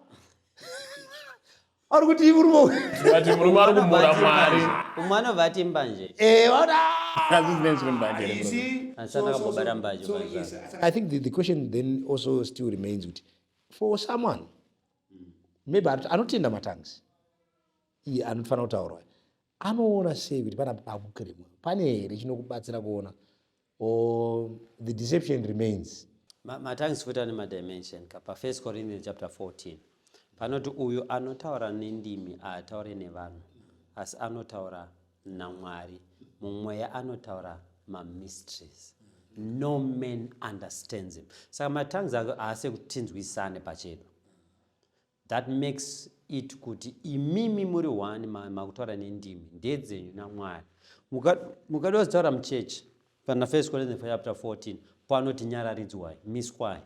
ari kuti murume
But murume ari kumhura Mwari.
Umwe anobva ati mbanje.
Hazvisi zviri mbanje here?
Asati akambobata mbanje panzvaka.
I think the question then also still remains kuti for someone maybe anotenda matongues, iye anofanira kutaurwa, anoona sei kuti pana pakukremwa? Pane here chinokubatsira kuona, or the deception remains?
Matongues futi ane madimension ka. Pa1 Corinthians chapter 14 panoti uyu anotaura nendimi haataure nevanhu, asi anotaura naMwari mumweya, anotaura mamysteries, no man understands him. Saka matongues ako haasi ekutinzwisane pachedu. That makes it kuti imimi muri one makutaura nendimi ndedzenyu naMwari. Mukada kuzitaura muchechi, pana 1 Corinthians chapter 14 panoti nyararidzwai, miswai.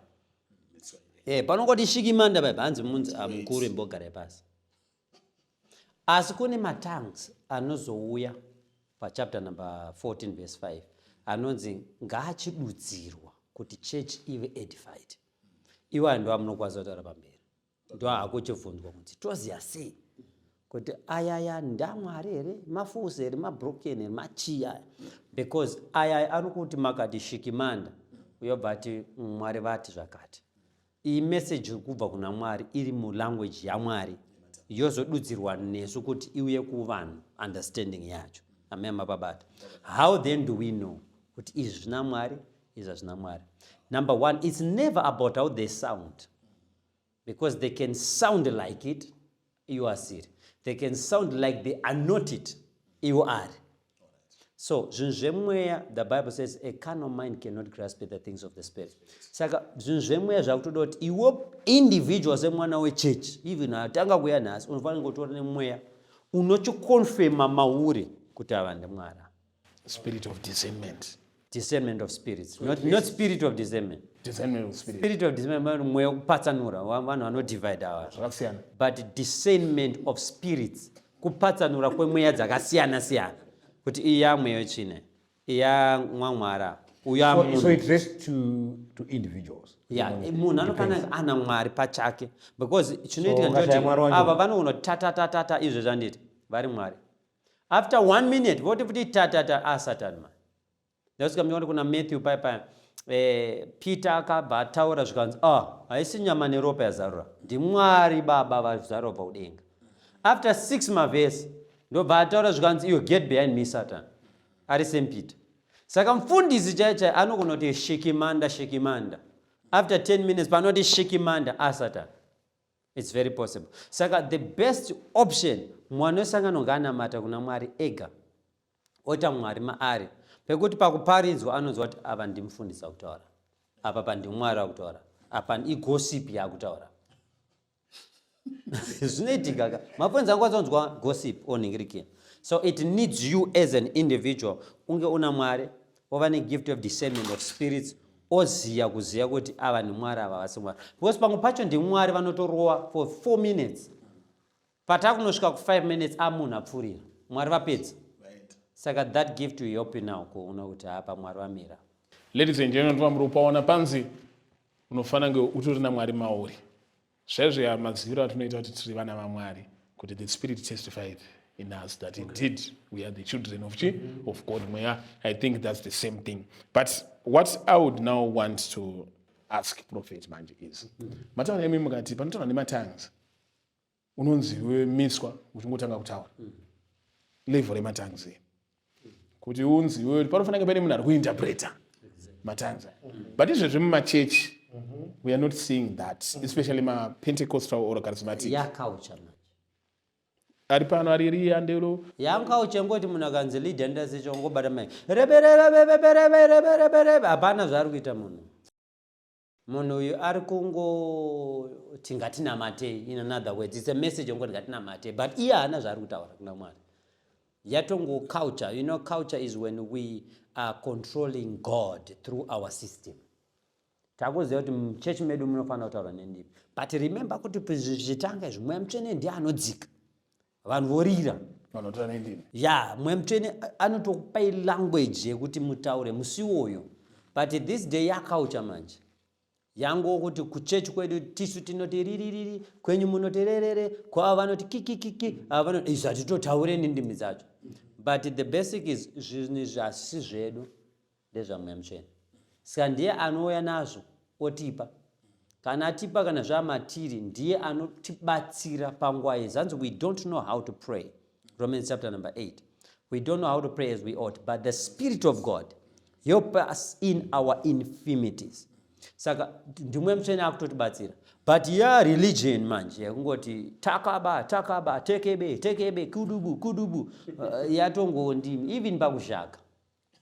Panongoti shikimanda pai hanzi munzi, ah, mukuru imbogarai pasi. Asi kune matongues anozouya pachapter number 14 verse 5 anonzi ngaachidudzirwa kuti church ive edified. Iwayo ndo amunokwanisa kutaura pamberi, ndo akuchibvunzwa kunzi toziya sei kuti ayaya ndamwari here, mafusi here, mabroken here, machii aya? Because ayaya ari kuti makati shikimanda, uyobva ati Mwari vati zvakati. Iyi message iri kubva kuna Mwari, iri mulanguage yaMwari, yozodudzirwa nesu kuti iuye kuvanhu, understanding yacho. Amai mapabata. How then do we know kuti izvi zvina Mwari, izvi hazvina Mwari? Number one, it's never about how they sound, because they can sound like it iwo asiri, they can sound like they are not it iwo ari. So zvinhu zvemweya, the Bible says a carnal mind cannot grasp the things of the spirit. Saka zvinhu zvemweya zvakutoda kuti iwe individual semwana wechechi, even atanga kuya nhasi, unofanira kutora nemweya unochikonfema mauri kuti ava ndimwari.
Spirit of discernment.
Discernment of spirits, not spirit of discernment.
Discernment of spirit.
Spirit of discernment mweya wekupatsanura, vanhu vanodivide ava.
Zvakasiyana.
But discernment of spirits kupatsanura kwemweya dzakasiyana siyana, kuti iyi yamweya wetsvina, iyi yamwamwara, uyu
So, so it rests to individuals.
Ya, munhu anofanira ana Mwari pachake, because chinoitika
So, ukashaya Mwari wacho-
ava vanogona kuti tatatatata izvo zvanditi vari Mwari, after one minute voti futi tatata asatani man. Ndasvika muchiona kuna Matthew paya paya, Peter akabva ataura zvikanzi, ah, haisi nyama neropa yazarura, ndiMwari Baba vazarura paudenga. After six mavhesi ndobva ataura zvikanzi, iyo, get behind me, Satan. Ari same Peter. Saka mufundisi chai chai anogona kuti shikimanda shikimanda, after 10 minutes panoti shikimanda asatan. It's very possible. Saka the best option, mwana wesangano ngaanamata kuna Mwari ega, oita Mwari maari, pekuti pakuparidzwa anonzwa kuti ava ndimufundisi akutaura apa, pandimwari akutaura apa, igossip yaakutaura. Zvinoitika ka, mafriends angu azonzwa gossip onhingirikini. So it needs you as an individual unge una Mwari, wova negift of discernment of spirits, oziya kuziya kuti ava ndimwari, ava vasi Mwari, because pamwe pacho ndimwari vanotorowa for 4 minutes, patakunosvika ku5 minutes amunhu apfurira, Mwari vapedza. Saka that gift will help you now kuona kuti hapa Mwari vamira.
Ladies and gentlemen, muri kupaona panzi unofanira kunge utori naMwari mauri. Zvaizvo madziviro atinoita kuti tiri vana vaMwari, kuti the spirit testified in us that indeed we are the children of, chi? Of God. Mweya. I think that's the same thing, but what I would now want to ask prophet manje is mataura imi mukati panotaura nematongues unonzi miswa uchingotanga kutaura level rematongues iyi kuti unzi iwe panofanira kunge paine munhu ari kuinterpreta matongues aya. But izvezvi mumachechi we are not seeing that, especially mapentecostal or charismatic.
Yaculture manje.
Ari pano ari riya ndero.
Yanga uchengoti munhu akanzi leader ndasicho ongobata mai reberebebeberebereberebe, hapana zvaari kuita munhu. Munhu uyu ari kungoti ngatinamatei. In another words, it's a message yongoti ngatinamatei, but iye haana zvaari kutaura kuna Mwari. Yatongo culture. You know, culture is when we are controlling God through our system. Takuziva kuti muchechi medu munofanira kutaura nendimi, but remember kuti zvichitanga izvi, Mweya Mutsvene ndiye anodzika, vanhu vorira.
Vanotaura nendimi.
Ya, Mweya Mutsvene anotokupai language yekuti mutaure musi iwoyo. But this day yaculture manje, yango kuti kuchechi kwedu tisu tinoti riririri, kwenyu munoti rerere, kwava vanoti kikikiki, ava vanoti izvi, hatitotaure nendimi dzacho. But the basic is zvinhu izvi hazvisi zvedu, ndezvaMweya Mutsvene. Saka ndiye anouya nazvo otipa. Kana atipa, kana zvamatiri, ndiye anotibatsira panguva iyi. Zvanzi we don't know how to pray, Romans chapter number 8, we don't know how to pray as we ought, but the Spirit of God help us in our infirmities. Saka ndimwe Mutsvene akutotibatsira. But ya religion manje yakungoti takaba takaba, tekebe tekebe, kudubu kudubu, yatongo ndimi. Even pakuzhaka,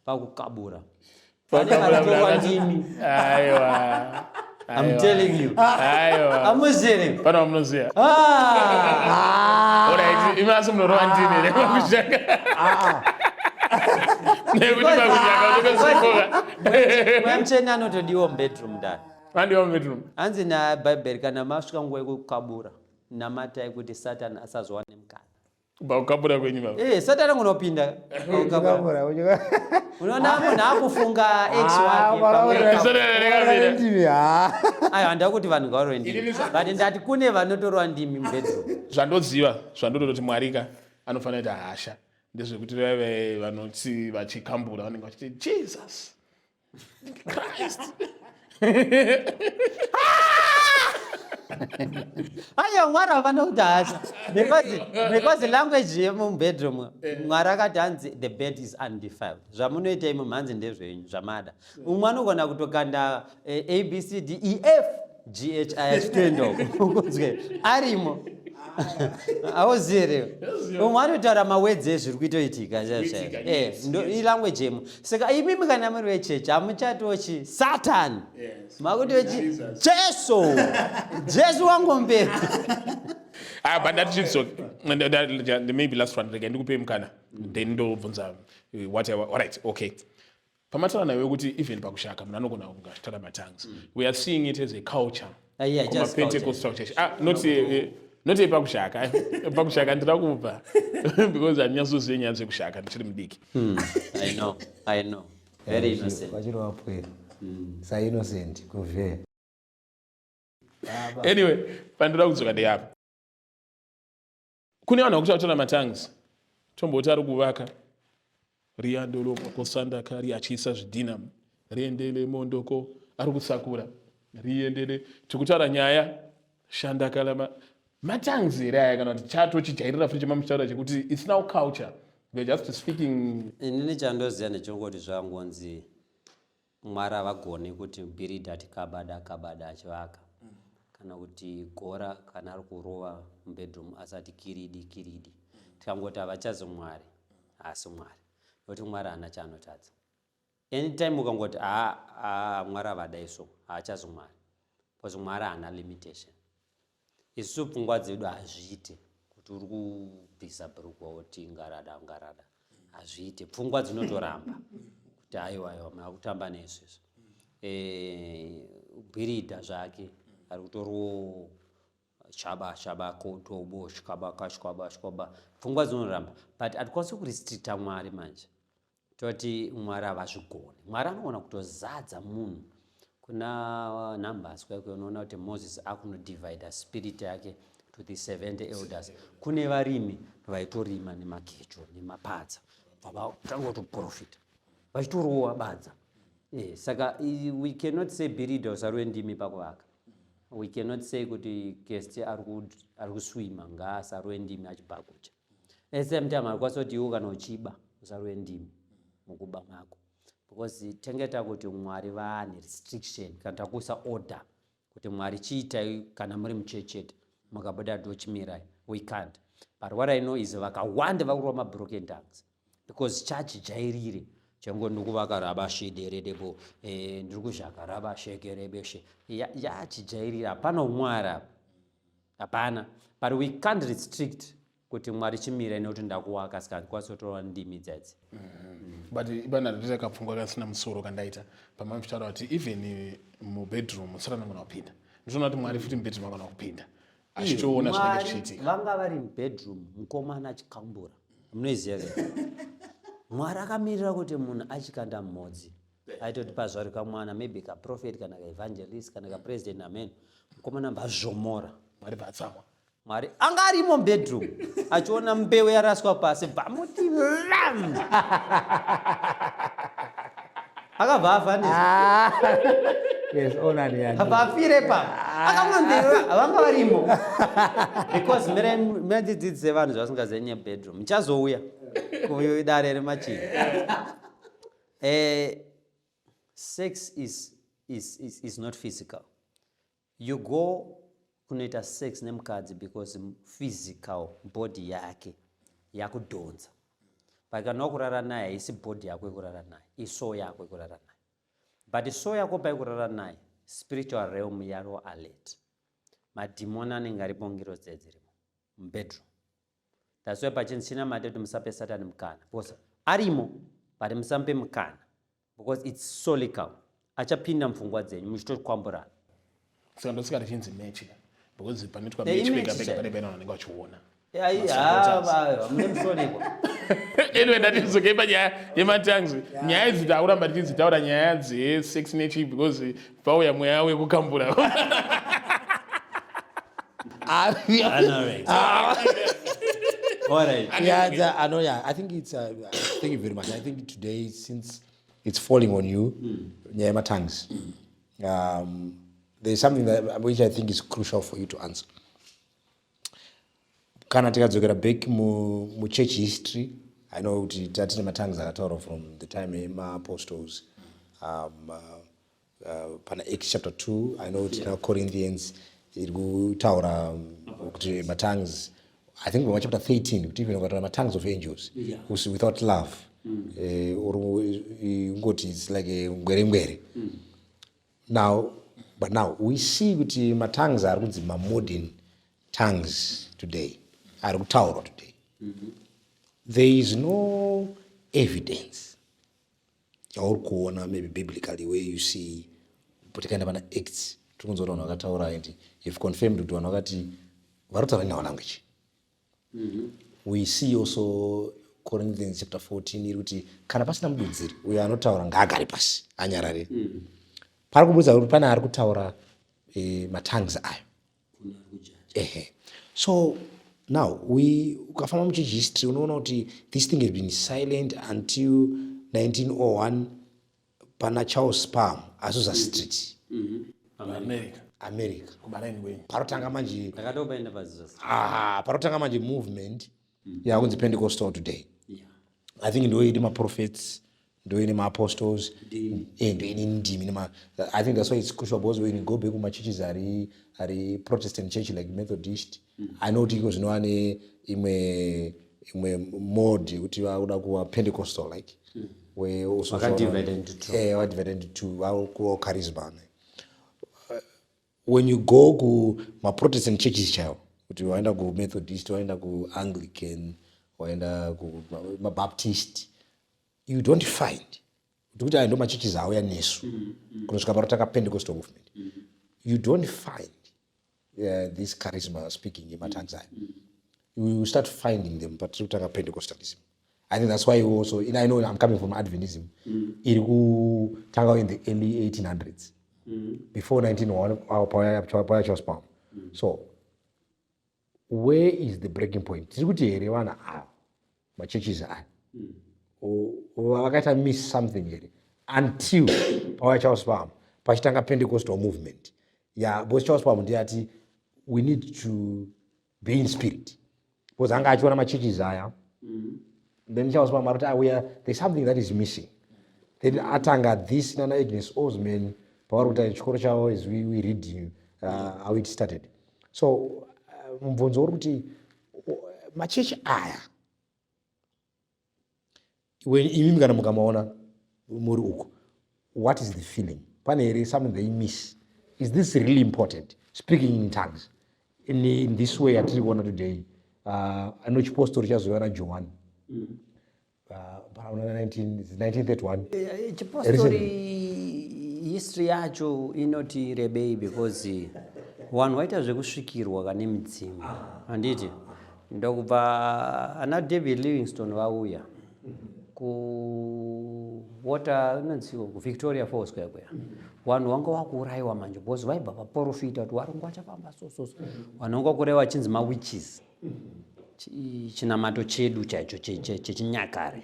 pakukabura, pane vanotorwa ndimi.
Aiwa.
I'm telling you.
Aiwa.
Amuzere.
Pana vamunoziva.
Ah!
Alright, imi asi munorova ndimi here pakushaka? Nekuti pakushaka unenge.
Mweya Mutsvene anotodiwa mubedroom ndani.
Andiwa mubedroom.
Hanzi nabhaibheri, kana masvika nguva yekukabura, namatai kuti Satani asazowane mukana.
Pakukabura kwenyu baba.
Eh, Satani angonopinda pakukabura. Unoona munhu akufunga ex wake pamwe.
Ndimi.
Aiwa, handida kuti vanhu ngavarove ndimi, but ndati kune vanotorwa ndimi mubedroom.
Zvandoziva, zvandototi Mwarika anofanira kuita hasha ndezvekuti vaive vanoti vachikambura vanenge vachiti Jesus Christ.
Aiwa, Mwari havana kuti hasha because language yemubedroom, Mwari akati hanzi the bed is undefiled. Zvamunoita imo mhanzi ndezvenyu, zvamada. Umwe anogona kutokanda A B C D E F G H I achitoenda uko kunzwe arimo, auzive. Umwe anotaura mawords ezviri kuitoitika.
Kuitika.
Ilanguage yemo. Saka imimi kana muri vechechi hamuchatochi Satan, makutochi Jesu, Jesu wangomberi.
Ah, but ndatichidzoka, maybe last one, rega ndikupei mukana, then ndobvunza whatever. Alright, okay, pamataura nayo kuti even pakushaka munhu anogona kunge achitaura matongues, we are seeing it as a culture
Ah, yeah, just
kuma-Pentecostal church. Ah, not pakushaka. Pakushaka ndira kubva because handinyasozive nyaya dzekushaka, ndichiri mudiki.
I know, I know, very innocent.
Vachiri vapwere saInnocent kuve.
Anyway, pandinoda kudzoka ndeyapa kune vanhu vakuti vatora matongues, tomboti ari kuvaka riyandolo kosandaka ri achiisa zvidhina, riendele mondoko, ari kusakura riendele, tikutaura nyaya shandakalama. Matongues here aya, kana kuti chatochijairira futi chemamuchitaura chekuti it's now culture, we're just speaking?
Inini chandoziva ndechongoti zvangonzi Mwari havagoni kuti bhiridha ati kabada kabada achivaka, kana kuti gora kana ari kurova mubedroom asati kiridi kiridi. Tikangoti havachazi Mwari, haasi Mwari, nokuti Mwari haana chaanotadza. Anytime ukangoti haa, Mwari havadai, so haachazi Mwari, because Mwari haana limitation. Isusu pfungwa dzedu hazviite kuti uri kubvisa bhurugwa woti ngarada ngarada, hazviite. Pfungwa dzinotoramba kuti aiwa, aiwa, mava kutamba nesu izvo. Bhiridha zvake ari kutoriwo chaba chaba kotobo shkaba kashkaba shkoba, pfungwa dzinoramba, but hatikwanisi kurestricta Mwari manje, toti Mwari havazvigoni. Mwari anogona kutozadza munhu. Kuna Numbers kwaiko unoona kuti Moses akunodivida spirit yake to the 70 elders. Kune varimi vaitorima nemagejo nemapadza, vavatanga kutoprofita vachitorova badza. Eh, saka we cannot say bhiridha usarove ndimi pakuvaka. We cannot say kuti guest ari kuswima ngaasarove ndimi achibhakucha. At same time harikwanisa kuti iwe kana uchiba usarove ndimi mukuba mako because tenge takuti Mwari vaane restriction kana takuisa order kuti Mwari chiitai kana muri muchechi chete mukabuda dochimirai. We can't. But what I know is vakawanda vakurova mabroken tongues because church jairire chango ndikuvaka rabashideredebo eh, ndiri kuzhaka rabashekerebeshe yachijairira hapana umwari apa hapana. But we can't restrict kuti Mwari chimirai nekuti ndakuwaka saka handikwanisi kutorova ndimi dzadzi.
But ipana ndinoita kapfungwa kasina musoro kandaita pamamuchitaura kuti even mubedroom satani angona kupinda. Ndinoona kuti Mwari futi mubedroom angona kupinda achitoona zvinenge
Mwari
zvichiitika.
Vanga vari mubedroom mukomana achikambura, munoiziva ka? Mwari akamirira kuti munhu achikanda mhodzi aitoti pazvari kamwana maybe kaprofet kana kaevangelist kana kapresident amen mukomana mbazvomora.
Mwari bvatsamwa.
Mwari anga arimo mubedroom achiona mbeu yaraswa pasi bvamuti lam akabva afa
Yes, onani yani.
Abva afire pa akamwambira vanga varimo because mirandidzidzise vanhu zvasingazive nyebedroom muchazouya kudare remachini. Sex is not physical. You go kunoita sex nemukadzi because physical body yake yakudhonza, but kana wakurara naye haisi body yako yekurara naye, isoul yako yekurara naye. But soul yako paikurara naye, spiritual realm yaro alert, madhimoni anenge aripo, ngiro dzedzirimo mubedroom. That's why pachinzi chinamate kuti musape Satani mukana because arimo, but musamupe mukana because it's solical, achapinda mupfungwa dzenyu muchitokwamburana.
Saka ndosika richinzi match because panoitwa
Eh,
match
imatch
pega pega
chaiyo.
pane paina vanenge vachiona.
Mune musonikwa.
Anyway, ndatizokei panyaya yematongues. Nyaya idzi takuramba tichidzitaura, nyaya dzesex nechi, because pauya mweya wekukambura.
Alright.
Yeah, I know. Yeah, I think it's. Thank you very much. I think today, since it's falling on you, nyaya tongues, there's something that which I think is crucial for you to answer. Kana tikadzokera back muchurch history, I know kuti tatine matongues akataurwa from the time emaapostles, pana Acts chapter 2. I know kuti tina Corinthians iri kutaura kuti matongues, I think from chapter 13, kuti even ukataura matongues of angels without love, uri ungoti it's like a ngwere ngwere. Now, but now we see kuti matongues ari kunzi mamodern tongues today, ari kutaurwa today, there is no evidence yauri kuona maybe biblically where you see. Tikaenda pana Acts, tiri kunzwa kuti vanhu vakataura and you've confirmed kuti vanhu vakati vari kutaura in our language. We see also Corinthians chapter 14 iri kuti kana pasina mududziri, uyo anotaura ngaagare pasi anyarare. Pari kubudza kuti pane ari kutaura matongues ayo. Ehe, so now we ukafamba muchurch history unoona kuti this thing has been silent until 1901 pana Charles Parham, Azusa Street.
America.
America.
Kubaraini kwenyu.
Parotanga manje.
Ndakatopaenda paZizo.
Ah, parotanga manje movement yakunzi Pentecostal today. I think ndo ine maprophets, ndo ine maapostles, ndo ine ndimi I think that's why it's crucial, because when you go back kumachurches ari Protestant church like Methodist, I know kuti iko zvino ane imwe mode yekuti vakuda kuva Pentecostal like, where also
Vakadivide into two.
Vadivide into two, vakuva charisma. When you go kumaprotestant churches chaiwo, kuti waenda kuMethodist, waenda kuAnglican, waenda kumabaptist, you don't find kuti aya ndo machurches auya nesu kunosvika parotanga Pentecostal movement. You don't find this charisma speaking yematongues ayo. You will start finding them patiri kutanga Pentecostalism. I think that's why you also, and I know I'm coming from Adventism, iri kutanga in the early 1800s, before 1901 paya Charles Parham. So where is the breaking point? Tiri kuti here vanhu ava, machurches aya, vakaita miss something here? Until pauya Charles Parham, pachitanga Pentecostal movement. Yeah, because Charles Parham ndiye ati we need to be in spirit. Because anga achiona machurches aya. Then Charles Parham aroti, ah, we are, there's something that is missing. Then atanga this nana Agnes Ozman pavari kuita chikoro chavo as we read how it started. So mubvunzo uri kuti machechi aya imimi kana mukamaona muri uku, what is the feeling? Pane here something they miss? Is this really important, speaking in tongues in this way yatiri kuona today? Ano chipostori chazouya naJohani 1931.
Chipostori history yacho inoti rebei because vanhu vaita zvekusvikirwa kane midzimu, handiti? Ndokubva ana David Livingstone vauya kuwater inonziwo kuVictoria Falls kuya kuya, vanhu vanga vakuurayiwa manje because vaibva vaprofita kuti varungu vachafamba so so so. Vanhu vanga vakuurayiwa vachinzi mawitches. Chinamato chedu chaicho chechinyakare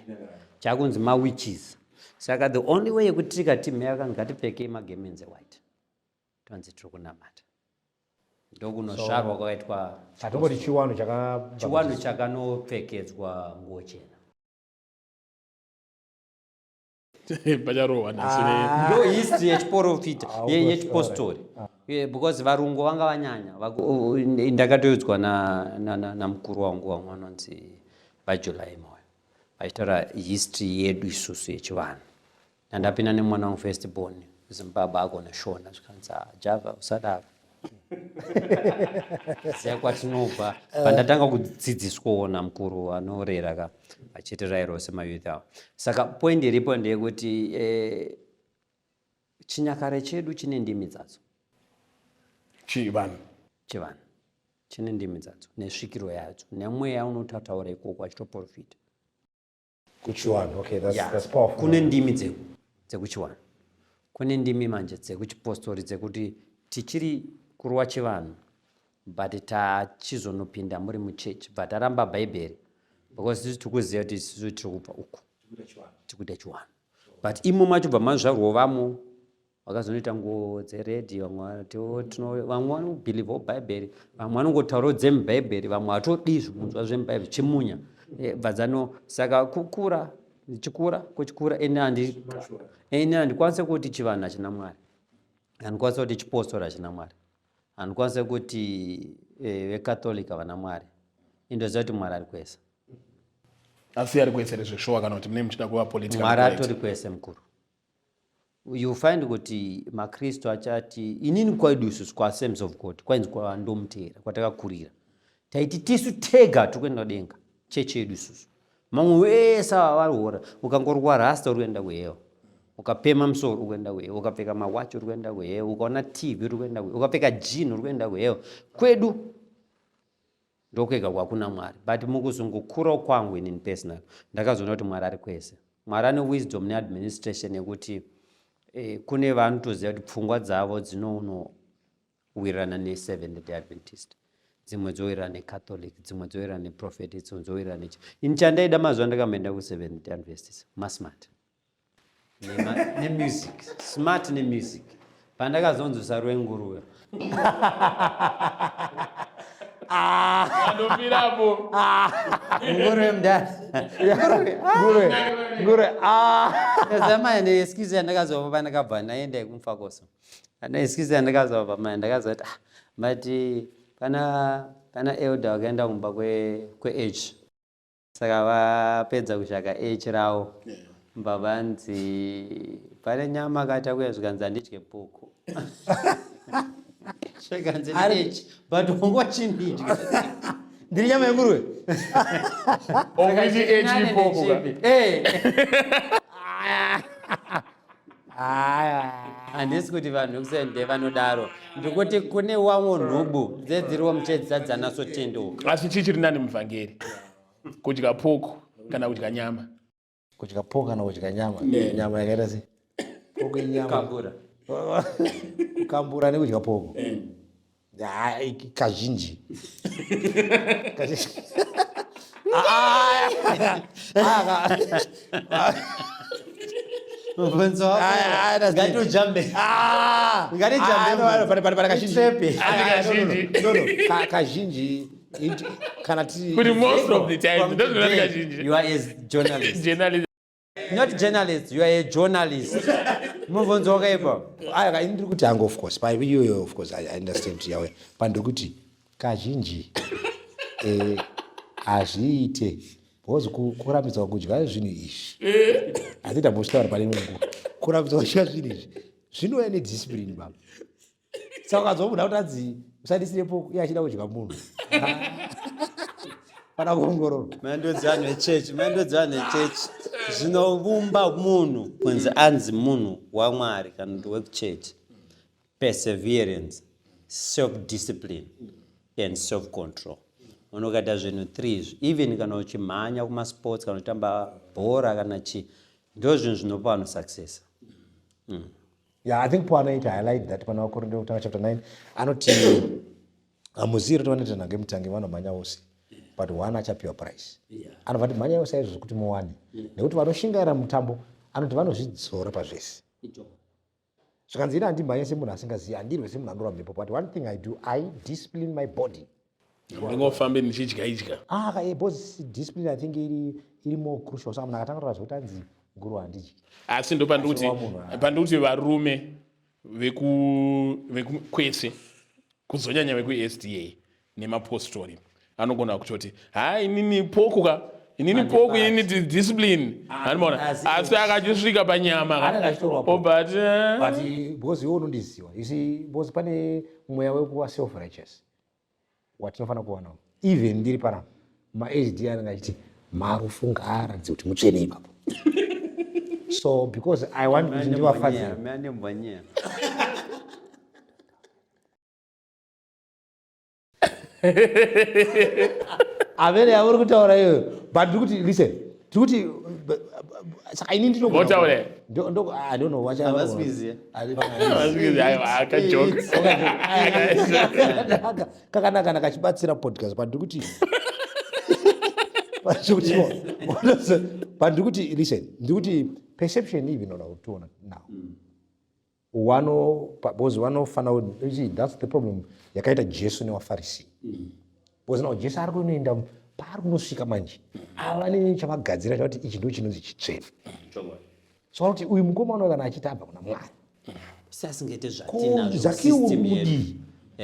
chakunzi mawitches. Saka the only way yekutrika team yakanzi ngatipfekei magarments ewhite, tonzi tiri kunamata. Ndokunosvarwa kwakaitwa.
Chatongoti chiwano chaka
Chiwano chakanopfekedzwa nguo chena.
Pacharohwa nhasi.
Ndo history yechiprofita
Ah,
yechipostori. Because varungu vanga vanyanya. Ndakatoudzwa namukuru wangu, wamwe vanonzi vaJulai Moyo, vachitaura history yedu isusu yechivanhu. Nandapinda nemwana wangu first born Zimbabwe, agona Shona, zvikanzi, "Ah, Java, usadaro, ziya kwatinobva." Pandatanga kudzidziswawo namukuru anorera ka, achitirayirawo semayouth avo. Saka point iripo ndeyekuti chinyakare chedu chine ndimi dzadzo.
Chivanhu.
Chivanhu chine ndimi dzadzo nesvikiro yadzo nemweya unototaura ikoko achitoprofita.
Kuchiwanhu, okay, that's,
Yeah.
that's powerful.
Kune ndimi dzekuchiwanhu, kune ndimi manje dzekuchipostori dzekuti tichiri kurwa chivanhu, but tachizonopinda muri muchechi, but taramba Bhaibheri because isusu tiri kuziva kuti isusu tiri kubva uku, tiri kuita chiwanhu. But imo macho bva mazvarwo vamo vakazonoita nguo dzeredhi, vamwe vamwe vanobhilivhawo Bhaibheri, vamwe vanongotaurawo dzemubhaibheri, vamwe hatodi zvikunzwa zvemubhaibheri, chimunya. Bva dzano. Saka kukura chikura kuchikura, ene handikwanisi kuti chivanhu hachina Mwari, handikwanisi kuti chipostori hachina Mwari, handikwanisi kuti veCatholic havana Mwari. Indoziva kuti Mwari ari kwese.
Asi ari kwese rezveshowa kana kuti mune muchida kuva political
Mwari
correct?
Atori kwese, mukuru. You find kuti maKristu achati inini kwedu isusu kuAssemblies of God, kwainzi kwandomutera kwatakakurira, taiti tisu tega tiri kuenda kudenga, chechi yedu isusu. Mamwe wese ava varihora. Ukangorwa rasta uri kuenda kuhell, ukapema musoro uri kuenda kuhell, ukapfeka mawachi uri kuenda kuhell, ukaona TV uri kuenda kuhell, ukapfeka jean uri kuenda kuhell. Kwedu ndokwega kwakuna Mwari. But mukuzongokurawo kwangu inini personal, ndakazoona kuti Mwari ari kwese. Mwari ane wisdom neadministration yekuti kune vanotoziva kuti pfungwa dzavo dzinonowirirana neSeventh Day Adventist, dzimwe dzowirirana neCatholic, dzimwe dzowirirana neprophet, dzimwe dzowirirana nechi. Ini chandaida mazuva ndakamboenda kuSeventh Day Adventist, masmart nemusic, smart nemusic. Pandakazonzwisa rwenguruve
Andomirapo.
Nguruve mudara.
Nguruve, nguruve, ah.
Zama neexcuse yandakazova pandakabva ndaenda kumufakoso, ane excuse yandakazova mai ndakazoti, ah, but pana elder vakaenda kumba kwe h, saka vapedza kushaka h ravo, mbva vanzi pane nyama katakuya, zvikanzi handidye pork, zvikanzi h, but wangochinidya.
Ndiri nyama yenguruve.
Okuti h ipoko ka.
Aya.
Handisi kuti vanhu vekusende vanodaro, ndikuti kune wamwe nhubu dzedziriwo muchechi dzadzanasotendeuka.
Asi chii chiri nani muvhangeri, kudya pork kana kudya nyama?
Kudya pork kana kudya nyama? Nyama yakaita sei? Pork inyama.
Kambura.
Kukambura nekudya pork. Hai, kazhinji. Kazhinji. Ah, ah, ah.
Mubvunzo wako.
Ah, ah,
Ngatijambe.
Ah!
Ngatijambe
Ah, no, no, pane- pane- pane kazhinji.
Itrepe.
Ah, no, no,
Kazhinji.
no, no. Kazhinji kana tiri
Kuti most of the time
From
ndozvinoita
today,
kazhinji.
You are a journalist.
Journalist.
Not journalist, you are a journalist. Mubvunzo wakaipa.
Aya, ini ndiri kuti hangu of course pa iyoyo of course I understand kuti yawe pa ndiri kuti kazhinji hazviite because kurambidzwa kudya zvinhu izvi hati tambozvitaura pane imwe nguva kurambidzwa kudya zvinhu izvi zvinouya nediscipline baba. Saka ukanzwa munhu akuti anzi usandisirepo iye achida kudya munhu pana kuongororwa.
Mandodzi vanhu vechechi, mandodzi vanhu vechechi. Zvinovumba munhu kunzi anzi munhu waMwari kana kuti wekuchechi. Perseverance, self-discipline and self-control. Unokaita zvinhu 3 izvi, even kana uchimhanya kumasports kana uchitamba bhora kana chii, ndo zvinhu zvinopa vanhu success.
Yeah, I think Paul anoita highlight that pana Vakorinde vekutanga chapter 9 anoti hamuzivi kuti vanoita nhange mutange vanomhanya vose but one achapiwa prize. Anobva ati mhanya yose aizvozvo kuti muwane nekuti vanoshingaira mutambo anoti vanozvidzora pazvese. Zvikanzi ini handimhanye semunhu asingazivi, handirwe semunhu anorwa mhepo, but one thing I do, I discipline my body.
Ndingofambe ndichidya idya.
Ah, because discipline I think iri more crucial. Saka munhu akatanga kutaura zvekuti anzi nguruve handidyi.
Asi ndo
Asi wamunhu, ah.
pandikuti varume vekukwese kuzonyanya veku-SDA nemapostori anogona kutoti ha inini poku ka inini poku inini discipline handimaona asi akachisvika panyama ka,
Anenge achitorwa poku.
obva ati, eh.
But because iwe unondiziva you see, because pane mweya wekuva self righteous watinofanira kuva nawo. Even ndiri panapa ma-S D anenge achiti marufu ngaaratidze kuti mutsvene ipapo. So because I want kuti ndivafadze.
Mane mbonyera.
Amene yauri kutaura iyoyo, but ndiri kuti listen, tiri kuti saka ini ndinogona
Votaura.
I don't know, wacha-
Havasi kuiziva.
Havasi kuiziva, aiwa, akajoke.
Kakanaka kana kachibatsira podcast, but ndiri kuti but ndiri kuti listen, ndiri kuti perception even ona kutiona now. Wano, because vanofana kuti, you see, that's the problem yakaita Jesu nevaFarisi. Because now Jesu ari kunoenda paari kunosvika manje, ava nechavagadzira chakuti ichi ndo chinonzi chitsvene. So vanoti uyu mukomana kana achiti abva kuna Mwari,
Sasingaite zvatinazvo
Zakiwo
system yedu.
kudii?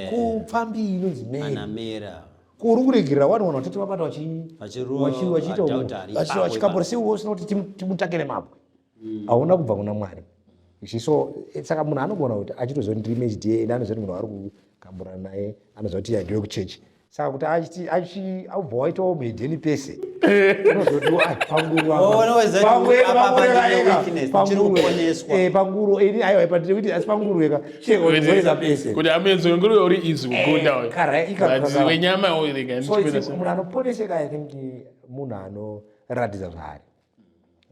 Kupfambi inonzi Mary.
Ana Mera.
Kuri kuregerera wani vanhu vatete vabata
Vachiruwa
vachiita
adultery ipapo
vachikambura sei usina kuti timutakire mabwe. Hauna kubva kuna Mwari. You see, so saka munhu anogona kuti achitoziva kuti ndiri MHDA, ende anoziva kuti munhu ari kukambura naye, anoziva kuti iye ndiwe kuchechi. Saka kuti abva waitawo muhedheni pese. Unozoti, ai, panguru apa.
Oh, unoziva kuti
Panguru,
apa
panguru
pandine
eka, eka.
weakness,
Panguru.
ndichiri kuponeswa.
Panguru, ini, aiwa, pandine kuti asi panguru eka. Cheko, ndinozoisa pese.
Kuti amedzo wenguruve uri easy kugunda uyu.
Kara, ika,
But
kara.
wenyama uyu rega
So
ndichikwira
it's munhu anoponeseka, I think, munhu anoratidza zvaari.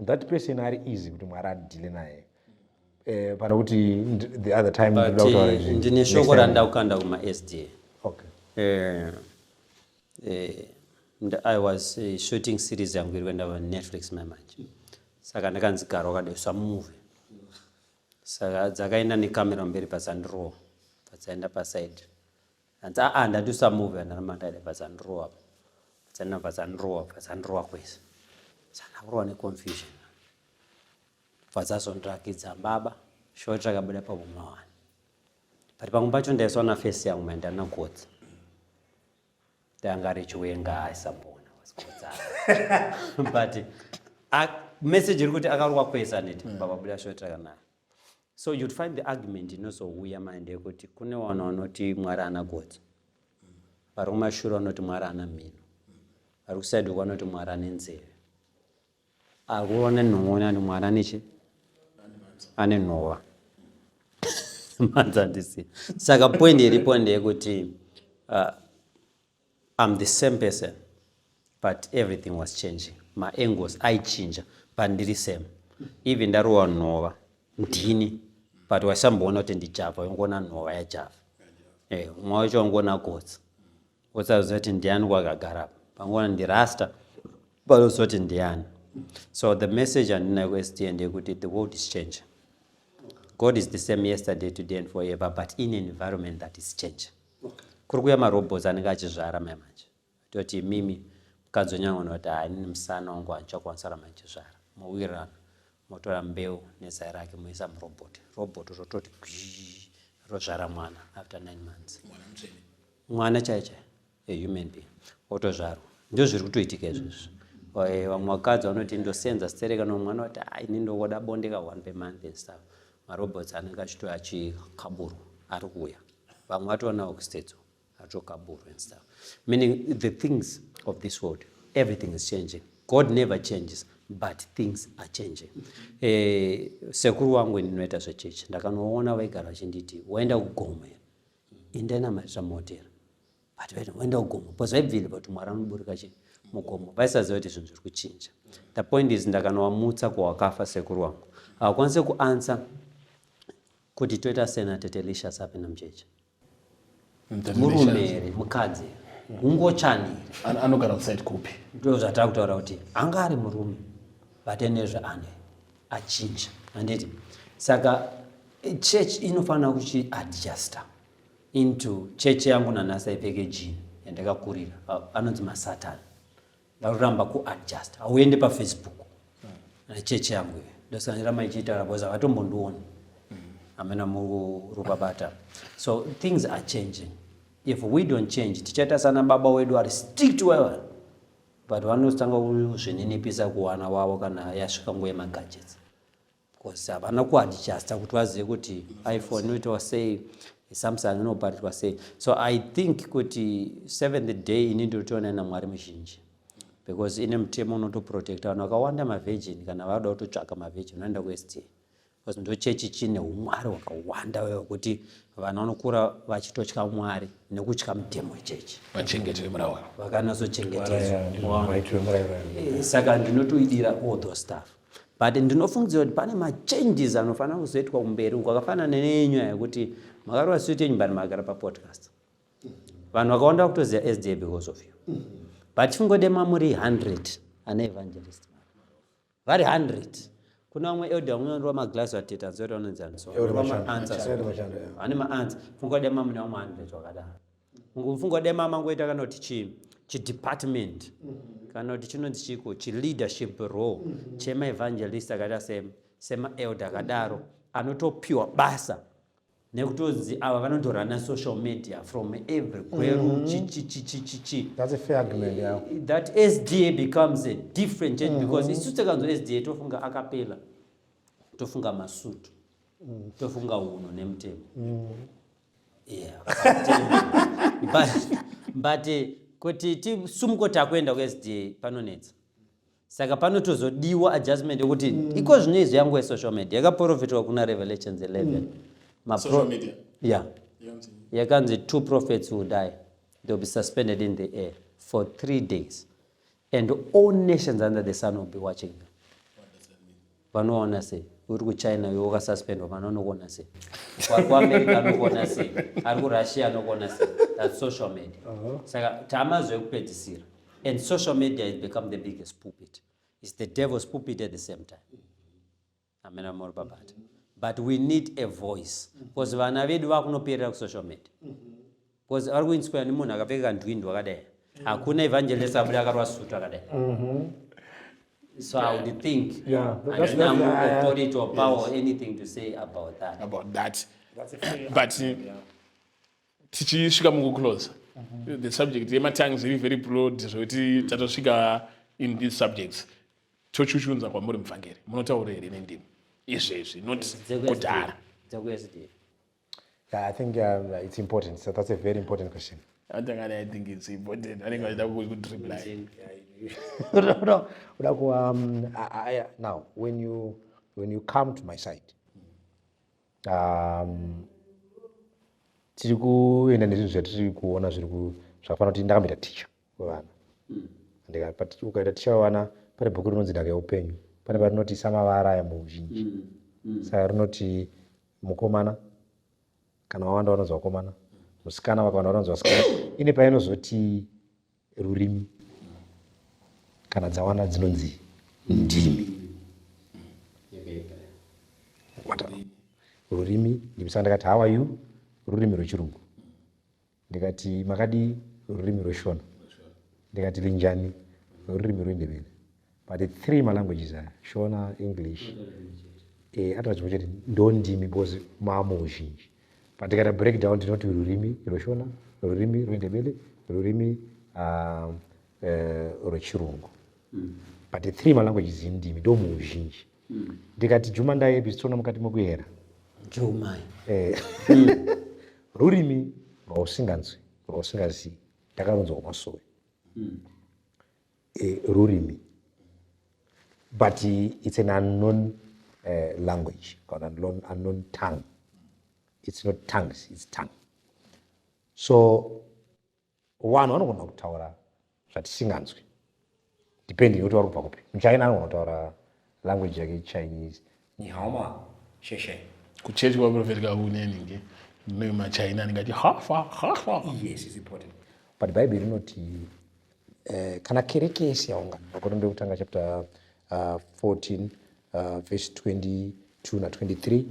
That person ari easy kuti Mwari adhile naye. Pana kuti the other time
But,
ndinoda kutaura izvi.
ndine
Next
shoko
time.
randida kukanda kuma-SDA.
Okay.
I was shooting series yangu iri kuenda paNetflix mai manje. Saka ndakanzi gara wakadai movie. Saka dzakaenda nekamera mberi padzandirowa. Padzaenda paside. Hanzi aa ndati usamove ndaramba ndaida padzandirowa. Padzaenda padzandirowa, padzandirowa kwese. Saka ndakurowa neconfusion. Padzazondirakidza baba, short rakabuda pabumawani. But pamwe pacho ndaiswa na face yangu mai ndana gotsa. Ndanga richiwenga aisambona wasigotsa. But message iri kuti akarowa kwese aneti baba buda short rakanaka. So you'd find the argument inozouya manje ndeyekuti kune vanhu vanoti Mwari ana gotsa. Vari kumashure vanoti Mwari ana mhino. Vari kusaidi uko vanoti Mwari ane nzeve. Ari kuona nhongonya ni Mwari ane chi? Ane nhova. Manzandisi. Saka point iripo ndeyekuti I'm the same person but everything was changing. My angles aichinja but ndiri same. Even ndarowa nhova ndini but waisamboona kuti ndijava, waingoona nhova yajava. Umwe wacho wangoona gotsa. Wosaziva kuti ndiani kwakagara apa. Pangoona ndirasta panoziva kuti ndiani. So the message andinayo kuSDA ndeyekuti the world is changing. God is the same yesterday, today and forever, but in an environment that is changing. Kuri kuuya marobots anenge achizvara mai manje. Toti imimi mukadzi wenyanga unoti haa inini musana wangu handichakwanisa kuramba ndichizvara. Mowirirana motora mbeu nezai rake moisa murobot. Robot rototi gwii rozvara mwana after 9 months. Mwana chaiye chaiye a human being otozvarwa. Ndozviri kutoitika izvozvo. Eh, vamwe vakadzi vanoti ndosenza stereka no mwana oti ah ini ndoda bonde ka one per month and stuff. Marobots anenge achitouya achikaburwa ari kuuya. Vamwe vatoonawo kustates atokaburwa and stuff. Meaning the things of this world, everything is changing. God never changes, but things are changing. Eh, sekuru wangu ndinoita zvechechi ndakanoona vaigara vachinditi waenda kugomo here indai namatira muhotera but vaiti waenda kugomo because vaibvira kuti mwari anoburika chi mugomo vaisaziva kuti zvinhu zviri kuchinja the point is ndakanowamutsa kuwakafa sekuru wangu havakwanise kuansa kuti toita sena tete Licious apinda muchechi murume here mukadzi ungochani
here anogara kuside kupi
ndo zvatava kutaura kuti anga ari murume but enezve ane achinja handiti saka church inofanira kuchiadjusta into church yangu nanhasi aipfeke jean yandakakurira anonzi masatani Ndaruramba ku adjust. Hauende pa Facebook. Na church yangu iyo. Ndosaka ndiramba ndichiitaura because havatombondioni. Hamena muri rupabata. So things are changing. If we don't change, tichaita sana baba wedu ari stick to wewe. But vanotanga kuzvininipisa kuwana wavo kana yasvika nguva yemagadgets. Because havana kuadjusta kuti vazive kuti iPhone inoitwa sei, Samsung inobatirwa sei. So I think kuti seventh day ini ndinotoona ina Mwari muzhinji because ine mutemo unotoprotecta vanhu vakawanda mavirgin kana vada kutotsvaka mavirgin vanoenda kuSDA because ndochechi chine umwari hwakawanda wekuti vanhu vanokura vachitotya Mwari nekutya mutemo wechechi
vachengeti vemurau
vakanatsochengetedzwa saka ndinotoidira all those stuff But ndinofungidzira kuti pane machanges anofanira kuzoitwa kumberi uko akafanana nenyu aya yekuti makarova suit yenyu but makagara papodcast. Vanhu vakawanda vakutoziva SDA because of you. But chingodema muri 100 ana evangelist. Vari 100. Kuna vamwe elder vamwe vanorova maglass vatete hanzi vati vanonzi ani so.
Elder
Vanorova
Mashanda.
ma-answers.
Elder Mashanda, yeah.
Vane ma-answer. Fungodema mune vamwe 100 vakadaro. Mfungodema mangoita kana kuti chi chidepartment kana kuti chinonzi chiko chileadership role chemaevangelist akaita semaelder akadaro anotopiwa basa nekutonzi ava vanotorana social media from every gweru chi chi chi chi chi chi.
That's a fair argument, yeah.
That SDA becomes a different church because isu takanzwa SDA tofunga akapela tofunga masutu tofunga unhu nemutemo. Yeah, but kuti tisumuke takuenda kuSDA panonetsa saka panotozodiwa adjustment yekuti iko zvino izvi yangu yesocial media yakaprofitwa kuna Revelations 11
Social media?
Yeah. Yakanzi two prophets will die, they will be suspended in the air for 3 days and all nations under the sun will be watching them. Vanoona sei? Uri kuChina iwe wakasuspendwa, vana vanokuona sei? Ari kuAmerica anokuona sei? Ari kuRussia anokuona sei? That's social media. Saka taamazuva ekupedzisira. And social media has become the biggest pulpit. It's the devil's pulpit at the same time. Amen, amor babata. But we need a voice. Because vana vedu vakunoperera kusocial media. Because vari kuinspire nemunhu akapfeka kandwindi wakadai. Hakuna evangelist abuda akarwa sutu akadai. So I would think
Yeah,
handina authority or power or anything to say about that.
About that. But tichisvika mukuclose the subject yematongues iri very broad zvekuti tatosvika in these subjects. Tochuchunza kwamuri muvhangeri munotaura here nendimi izvezvi not kudhara?
Dzeku-SDA.
Yeah, I think it's important. So that's a very important question.
Atangani, I think it's important. Anenge vachida kudribla.
Uda ku, I, now, when you come to my side, tiri kuenda nezvinhu zvatiri kuona zviri zvakafanira kuti ndakamboita teacher wevana. But ukaita teacher wevana, pane bhuku rinonzi Nhaka Yeupenyu. Pane parinoti samavara aya muuzhinji. Saka rinoti mukomana kana wawanda vanonzi vakomana, musikana vakawanda vanonzi vasikana. Ine painozoti rurimi kana dzawanda dzinonzi Ndimi. Rurimi ndimi. Saka ndakati how are you? Rurimi rwechirungu. Ndikati makadii? Rurimi rweshona. Ndikati linjani? Rurimi rwendebele. But three malanguages aya, Shona, English, atova chimwe chete, ndo ndimi because maamo uzhinji. But tikaita breakdown tinoti rurimi rweshona, rurimi rwendebele, rurimi rwechirungu. But three malanguages indimi, ndo muuzhinji. Ndikati Juma ndayepi sitona mukati mekuyera.
Juma.
Rurimi rwausinganzwi, rwausingazivi, ndakarunzwa kumasowe. Rurimi. But it's an unknown language, or an unknown tongue. It's not tongues, it's tongue. So vanhu vanogona kutaura zvatisinganzwi depending kuti vari kubva kupi. Muchina anogona kutaura language yake Chinese, ni hao ma sheshe.
Kuchechi kwaprofeti kakunenhingi nemachina anenge ati hafa hafa.
Yes, it's important, but Bhaibheri rinoti kana kereke yese yaungana, Vakorinde kutanga chapter 14 verse 22 na23,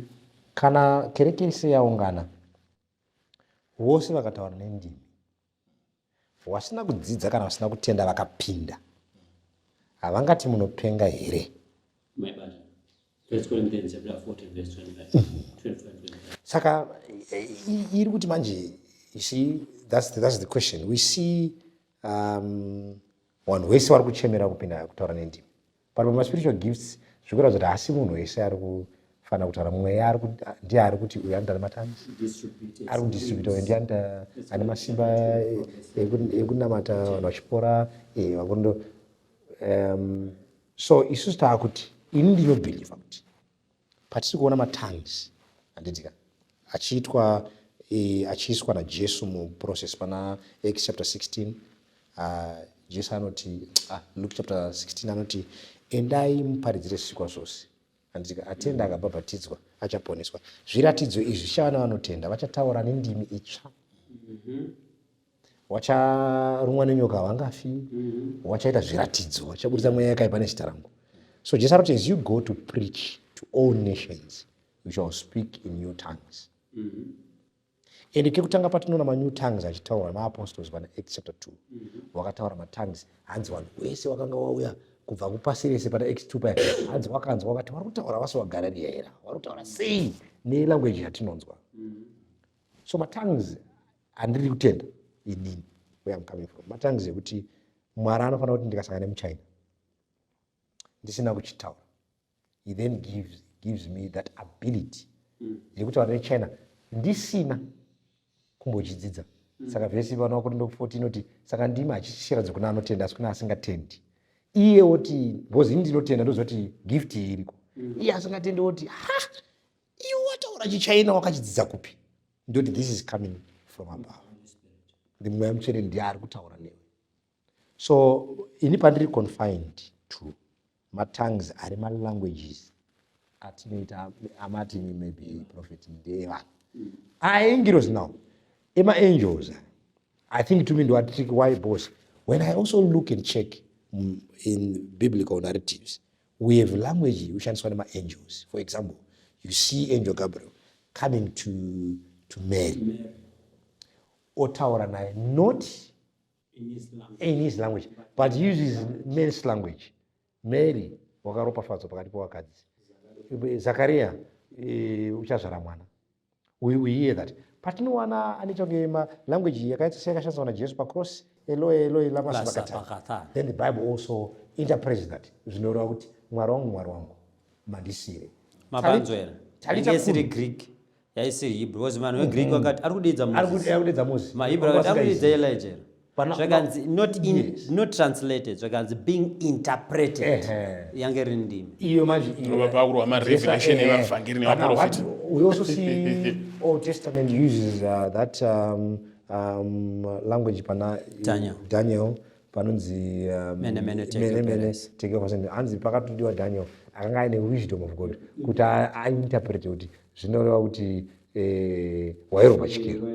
kana kereke yese yaungana, vose vakataura nendimi, vasina kudzidza kana vasina kutenda vakapinda, havangati munopenga here?
First Corinthians chapter 14 verse 25. 25, 25.
Saka iri kuti manje, you see, that's the question we see. Vanhu vese vari kuchemera kupinda kutaura nendimi, but pamaspiritual gifts zvikuratidza kuti hasi munhu wese ari kufanira kutaura. Mweya ndiye ari kuti uyu anoita nematongues, ari kudistributa, uyu ndiye anoita, ane masimba ekunamata vanhu vachipora, vakundo. So isusu taakuti, ini ndinobhilivha kuti patiri kuona matongues, handitika, achiitwa, achiiswa naJesu muprocess pana Acts chapter 16, Jesu anoti, Luke chapter 16 anoti, "Endai muparidzire zvisikwa zvose," handitika, "atenda akabhabhatidzwa achaponeswa. Zviratidzo izvi zvichava nevanotenda: vachataura nendimi itsva, wacharumwa nenyoka havangafi, wachaita zviratidzo, vachaburitsa mweya yakaipa nezita rangu." So Jesu aroti, "As you go to preach to all nations, you shall speak in new tongues." Ende kekutanga patinoona manew tongues achitaurwa nemaapostles pana Acts chapter 2, wakataura matongues, hanzi vanhu wese wakanga wauya kubva kupasi rese pana Acts 2 paya, hanzi wakanzwa wakati, "Vari kutaura vasi vaGarirea here? Vari kutaura sei nelanguage yatinonzwa?" So matongues handiri kutenda inini, where I'm coming from, matongues ekuti Mwari anofanira kuti ndikasangana nemuchina ndisina kuchitaura, he then gives me that ability yekutaura nechina ndisina kumbochidzidza. Saka vhesi pana Vakorinto 14 inoti, saka ndimi hachisi kuna anotenda asi kuna asingatendi. Iye woti, because ini ndinotenda, ndozoti gift iyi iriko. Iye asingatendi woti, "Ha, iwe wataura chichina, wakachidzidza kupi?" Ndoti this is coming from above, the Mweya Mutsvene ndiye ari kutaura newe. So ini pandiri confined to matongues ari malanguages atinoita amati maybe prophet ndeevanhu aengiros. Now emaangels, I think to me ndo tricky. Why? Because when I also look and check in biblical narratives, we have language ushandiswa nemaangels. For example, you see angel Gabriel coming to Mary, otaura naye not in his language but uses man's language: "Mary, wakaropafadzwa pakati pevakadzi. Zakaria, uchazvara mwana." We hear that. Patinowana anoita kunge malanguage yakaita seyakashandiswa naJesu pacross, "Eloi, Eloi, lama sabachthani," then the Bible also interprets that zvinoreva kuti, "Mwari wangu, Mwari wangu, mandisire."
Mapanzwera yaisiri Greek, yaisiri Hebrew, because vanhu veGreek vakati ari kudeedza.
Ari kudeedza Moses.
MaHebrew vakati ari kudeedza Elijah. Zvakanzi not in, not translated, zvakanzi being interpreted, yange iri ndimi.
Iyo manje.
Pakurwa marevelation evavhangeri nevaprofita.
We also see Old Testament uses that language pana
Daniel.
Daniel panonzi
Mene, mene, teke,
mene, teke, pasende. Hanzi pakatodiwa Daniel akanga aine wisdom of God kuti ainterprete kuti zvinoreva kuti wairwa pachikero,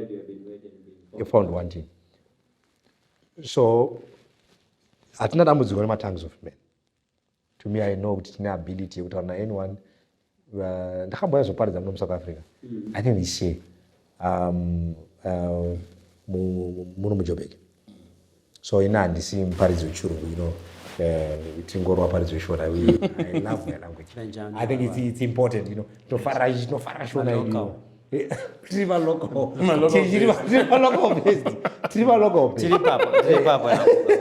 you found wanting. So hatina dambudziko nematongues of men. To me, I know kuti tine ability yekutaura naanyone. Ndakambouya zoparidza muno muSouth Africa, I think this year, muno muJobek. So ina handisi muparidzi wechirungu, tingori vaparidzi weshona. I love my language. I think it's important. Tinofarira, tinofarira Shona yedu. Tiri valocal, tiri valocal based, tiri valocal.
Tiri papo, tiri papo.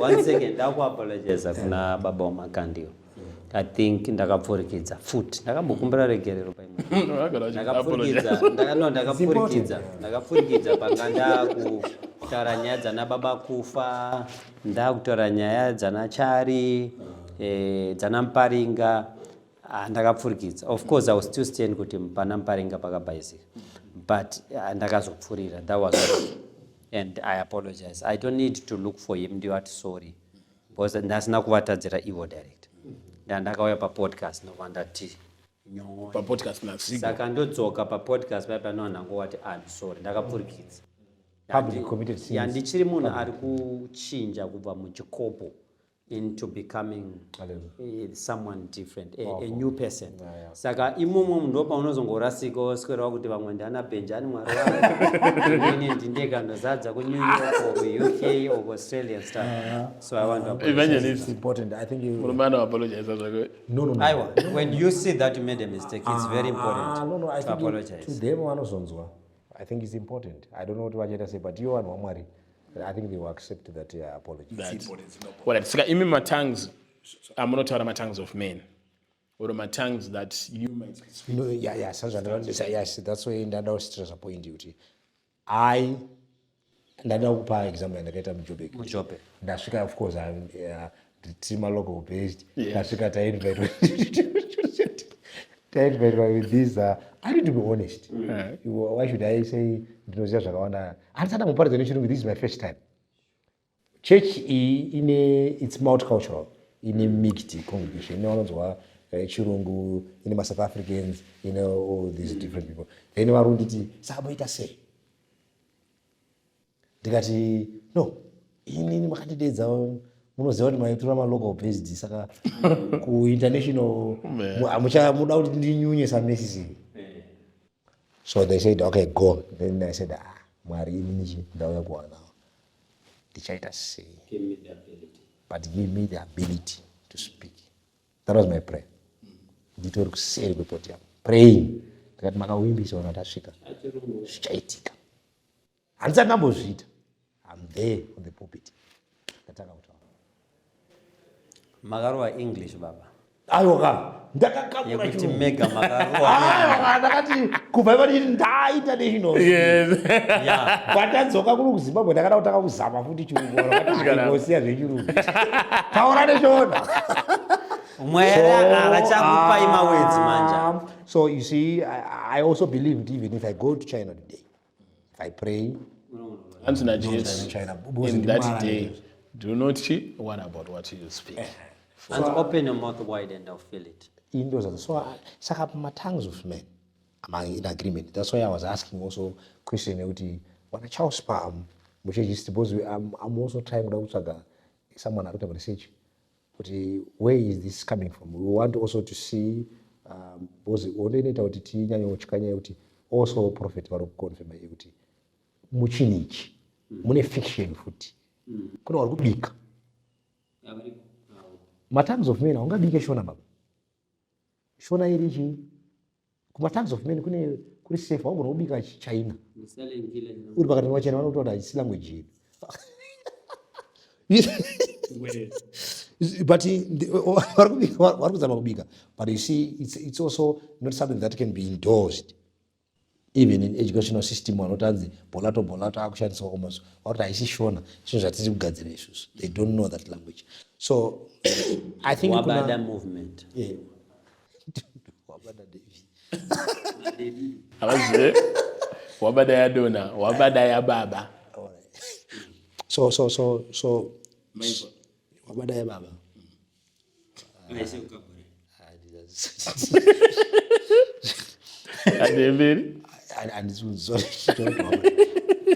One second, ndakuapologiza kuna baba wamakandiwo. I think ndakapfurikidza futi, ndakambokumbira regerero paimwe. Ndakapfurikidza, no, ndakapfurikidza, ndakapfurikidza panga ndakutaura nyaya dzana baba kufa, ndakutaura nyaya dzana Chari, dzana Muparinga. Ah, ndakapfurikidza. Of course I was still stand kuti pana Muparinga pakabhaizika, but ndakazopfurira. That was all and I apologize. I don't need to look for him ndiwati sorry, because ndasina kuvatadzira ivo direct. Ndakauya papodcast, ndobva ndati nyon'o.
Papodcast naZigo.
Saka ndodzoka papodcast paya pano, ndangowati I'm sorry, ndakapfurikidza.
Public committed sins.
Ya, ndichiri munhu ari kuchinja kubva muchikopo into becoming someone different, a new person. Saka imomo ndo paunozongorasika, woswerawo kuti vamwe ndiana Benjani, Mwari wangu, inini ndindega ndozadza kuNew York or kuUK or kuAustralia and stuff. So I want to apologize.
Evangelist.
It's important, I think you
Murume anoapologiza zvake.
No.
Aiwa, when you see that you made a mistake, it's very important
Ah, no, I
to
think
apologize.
To them vanozonzwa. I think it's important. I don't know kuti vachaita sei, but ivo vanhu vaMwari, I think they will accept that apology.
Alright, saka imi matongues amunotaura, matongues of men or matongues that you might speak?
No, yeah, yes, that's why ndada kustressa point kuti I ndada kupa example yandakaita muJobek.
MuJobek.
Ndasvika, of course tiri malocal based. Ndasvika, tainvitwa with this. I need to be honest. Why should I say ndinoziva zvakawanda? Handisati ndamboparidza nechirungu. This is my first time. Church iyi ine, it's multicultural, ine mixed congregation, ine vanonzwa chirungu, ine maSouth Africans, ine all these different people. Then vari kunditi, "Saka moita sei?" Ndikati, "No, inini makandidedza, munoziva kuti maitora malocal based, saka kuinternational muda kuti ndinyunye samesisi?" So they said, "Okay, go." Then I said, "Ah, Mwari, inini ndauya kuwanawo, ndichaita sei? But give me the ability to speak." That was my prayer. Nditori kuseri kwepodium praying. Ndikati, "Makawimbisa ona tasvika, zvichaitika." Handisati ndambozviita. I'm there on the pulpit, ndatanga kutaura.
Makarova English, baba?
Aiwa, ndakakamura.
Yekuti
Chirungu.
mega makarova.
Aiwa, ndakati kubva ipa ndichiti ndainternational. Pandadzoka kuno kuZimbabwe, ndakada kutanga kuzama futi chirungu. Siya zvechirungu, taura neshona.
Mwera havachakupai mawords manja.
So you see, I also believe that even if I go to China today, if I pray,
Hanzi naJesu,
China, because
in that
ndimwari.
day, do not worry about what you speak.
And open your mouth wide and I'll fill it.
Indoors. So saka matongues of men, I'm in agreement. That's why I was asking also question yekuti wana Charles Palm muchechi, because I'm also trying kuda kutsvaga someone ari kuita research kuti where is this coming from. We want also to see, because hondo inoita kuti tinyanyotya nyaya yekuti also prophet vari kuconfirma yekuti muchinhu ichi mune fiction futi, kune vari kubika matongues of men. Haungabike Shona, baba. Shona iri chii? Kumatongues of men kune kuri safe. Haugona kubika China uri pakati pemachina, vanokuti haisi language yedu. But vari kubika, vari kuzama kubika, but you see, it's also not something that can be endorsed even in educational system. Vanoti anzi bolato bolato akushandiswa kumaso, vakuti haisi Shona, zvinhu zvatiri kugadzira isusu. They don't know that language. So I think
Wabada movement.
Yeah. Wabada David.
Havazive wabada yadona, wabada yababa.
So wabada yababa.
Handemberi.
Handisi,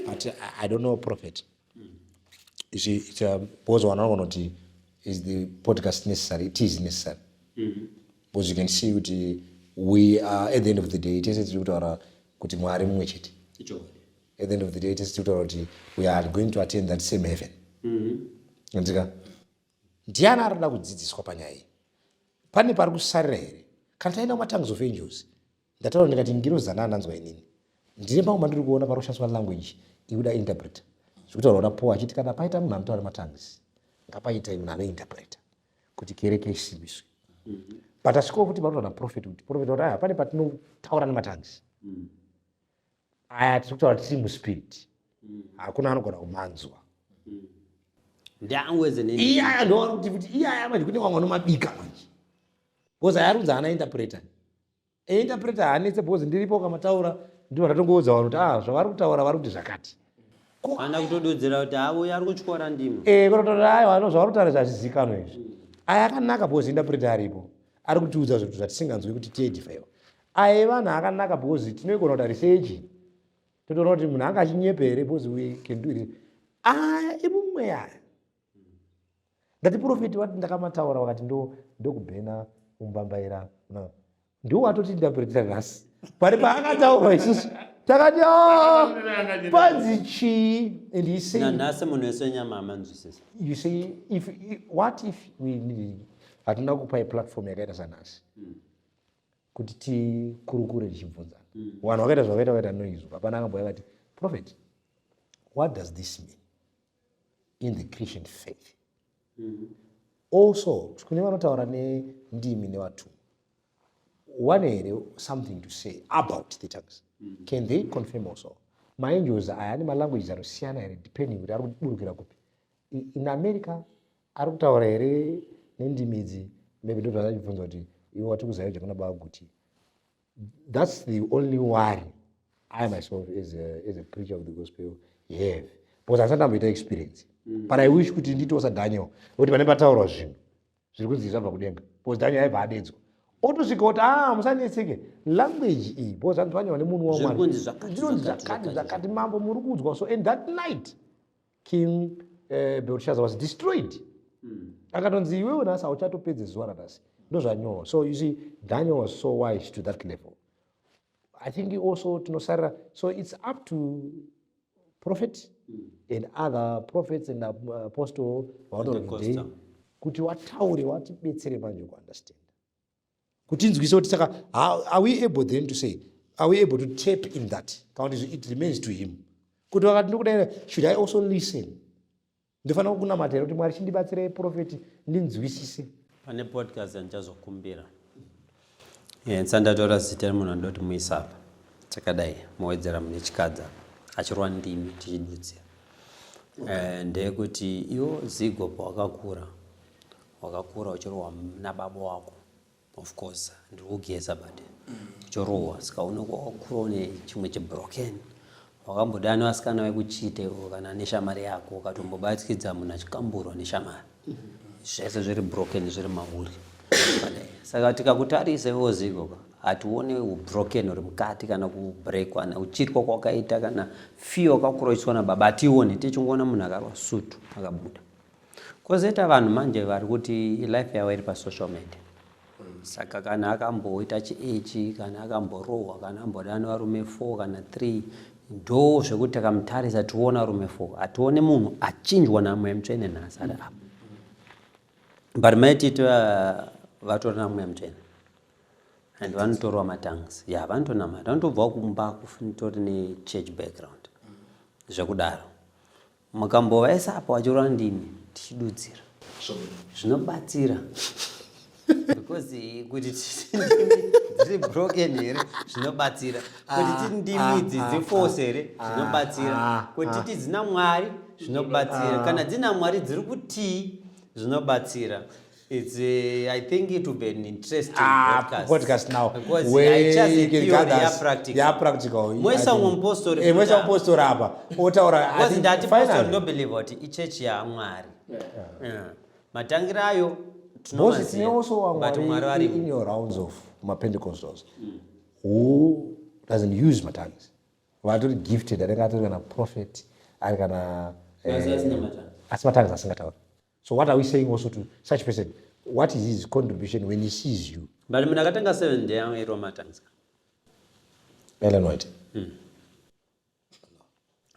but I don't know, prophet. You see, it's because one vanoti, is the podcast necessary? It is necessary. Because you can see kuti we are, at the end of the day, tese tiri kutaura kuti Mwari mumwe chete. At the end of the day, tese tiri kutaura kuti we are going to attain that same heaven. Andika ndiani ari kuda kudzidziswa panyaya iyi? Pane pari kusarira here? Kana taenda kumatongues of angels, ndataura ndikati ngirozi dzandaananzwa inini, ndine pamwe pandiri kuona pari kushandiswa language ikuda interpreter, zvikutaurwa naPaul achiti kana paita munhu anotaura matongues, ngapaitai munhu anointerpreta kuti kereke isimbiswe. But asvikawo kuti panotaura naprofet, kuti profet kuti aya pane patinotaura nematongues aya tiri kutaura tiri muspirit, hakuna anogona kumanzwa.
Ndiangweze.
Iyaya ndovari kuti kuti iyaya manje kune vamwe vanomabika manje, because aya arunzi haana interpreter. Interpreter haanetse, because ndiripo ukamataura, ndibva ndatongoudza vanhu kuti ah, zvavari kutaura, vari kuti zvakati.
Ana kutodudzira kuti avo ari kutyora ndimo.
Eh, kutotaura, aiwa, no, zvavari kutaura zvazvizikanwa izvi. Aya akanaka because interpreter aripo, ari kutiudza zvinhu zvatisinganzwi kuti tiedifyiwa. Aya evanhu akanaka because tinoigona kuita research, totoona kuti munhu anga achinyepa here, because we can do it. Aya emumweya aya, ndati profeti wati ndakamataura, vakati ndokubhena umbambaira, ndiwo watoti interpretera nhasi. Pari paakataurwa, isusu takati, "Ah, panzi chii?" And he said
Nanhasi munhu wese wenyama amanzwisisa.
You see, if what if we need, hatina kupa platform yakaita sanhasi kuti tikurukure tichibvunzana. Vanhu vakaita zvakaita, vakaita noise, hapana akambouya akati, "Prophet, what does this mean in the Christian faith?" Also kune vanotaura nendimi nevatumwa, wane here something to say about the tongues? Can they confirm also maangels aya ane malanguages anosiyana here, depending kuti ari kuburukira kupi? In America ari kutaura here nendimi idzi? Maybe ndo zvandachibvunza kuti iwe wati kuZAOGA kuna Baba Guti. That's the only worry I myself as a preacher of the gospel have, because handisati ndamboita experience. But I wish kuti nditewo saDaniel, kuti pane pataurwa zvinhu zviri kunzi zvabva kudenga, because Daniel aibva adedzwa, otosvika kuti, "Ah, musanetseke, language iyi," because vanhu vanyorwa nemunhu.
Zviri kunzi zvakati,
Zvinonzi
zvakati,
zvakati,
zvakati.
Zvakati, mambo muri kuudzwa. So and that night King Belshazzar was destroyed. Akatonzi, "Iwewe nhasi hauchatopedze zuva ranhasi." Ndozvanyorwa. So you see, Daniel was so wise to that level. I think also tinosarira. So it's up to prophet and other prophets and apostle vanotaura today
Pentecostal.
kuti wataure, watibetsere manje kuunderstand, kutinzwisa kuti saka how are we able then to say, are we able to tap in that? Kana kuti it remains to him kuti vakati ndikudai, should I also listen? Ndofanira kunamata here kuti, "Mwari, chindibatsirei, profeti, ndinzwisise"?
Pane podcast yandichazokumbira. Ndisati zita remunhu andoti muisa apa, chakadai mowedzera mune chikadza achirwa ndimi tichidudzira. Ndeyekuti iwo Zigo, pawakakura, wakakura uchirohwa nababa wako. Of course ndiri kugeza, but uchirohwa, saka unenge wakakura une chimwe chibroken. Wakambodana vasikana vekuchite iwo kana neshamari yako, ukatombobatikidza munhu achikamburwa neshamari, zvese zviri broken, zviri mauri. Saka tikakutarisa iwo Zigo ka, hatione ubroken uri mukati kana kubrekwa kana kuchitwa kwakaita kana fiyo wakakura uchiiswa nababa, hationi. Tichingoona munhu akarwa sutu akabuda. Kwozoita vanhu manje vari kuti life yavo iri pasocial media, saka kana akamboita chiechi, kana akamborohwa, kana ambodana varume 4 kana 3, ndo zvekuti takamutarisa tiona varume 4, hatione munhu achinjwa naMweya Mutsvene nhasi ari apa. But maititi vatori naMweya Mutsvene and vanotorwa matongues ya, vanotonamata, vanotobvawo kumba kutori nechurch background zvekudaro. Mukambovaisa apa vachirwa ndimi tichidudzira, zvinobatsira, because kuti titi ndimi dziri broken here, zvinobatsira kuti titi ndimi idzi dzifalse here, zvinobatsira kuti titi dzina Mwari, zvinobatsira kana dzina Mwari dziri kutii, zvinobatsira. It's I think it will be an interesting
Ah,
podcast.
Podcast now.
Because
Where
I just
you can
theory
gather
ya
us-
practical.
ya practical.
Moisa umwe mupostori.
Moisa mupostori apa otaura. I
Because
think
ndati postori,
finally-
ndobelieve kuti ichechi yaMwari. Yeah. Matangiro ayo
Because
tinomaziva,
tine also
but
vamwe
Mwari
vari
varimo.
in your rounds of mapentecostals who doesn't use matongues, vatori gifted, anenge atori kana prophet, ari kana
Asi asina matongues.
Asi matongues asingatauri. So what are we saying also to such person? What is his contribution when he sees you?
But munhu akatanga seven day airwa matangs.
Ellen White.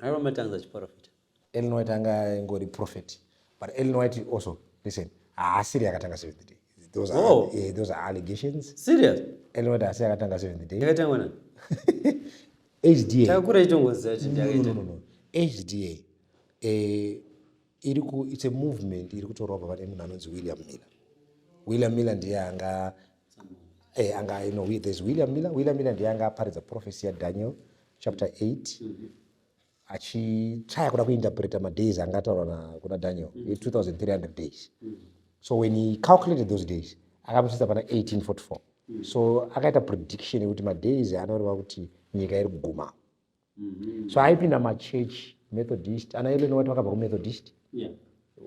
Airwa matangs achiprofita.
Ellen White anga ingori prophet. But Ellen White also, listen, haasiri akatanga Seventh Day. Those are,
Oh.
those are allegations.
Serious?
Ellen White haasi akatanga Seventh Day.
Yakatangwa nani?
HDA.
Takakura ichitongoziva kuti
No, no,
ndiyakaita.
no, no. HDA iri ku it's a movement iri kutorwa kubva pane munhu anonzi William Miller. William Miller ndiye anga anga you know, there's William Miller. William Miller ndiye anga aparidza prophecy yaDaniel chapter 8 achitraya kuda kuinterpreta madays anga ataurwa kuna Daniel, 2300 days. So when he calculated those days, akamusvitsa pana 1844. So akaita prediction yekuti madays anoreva kuti nyika iri kuguma. So aipinda machechi Methodist, ana Ellen White vakabva kuMethodist.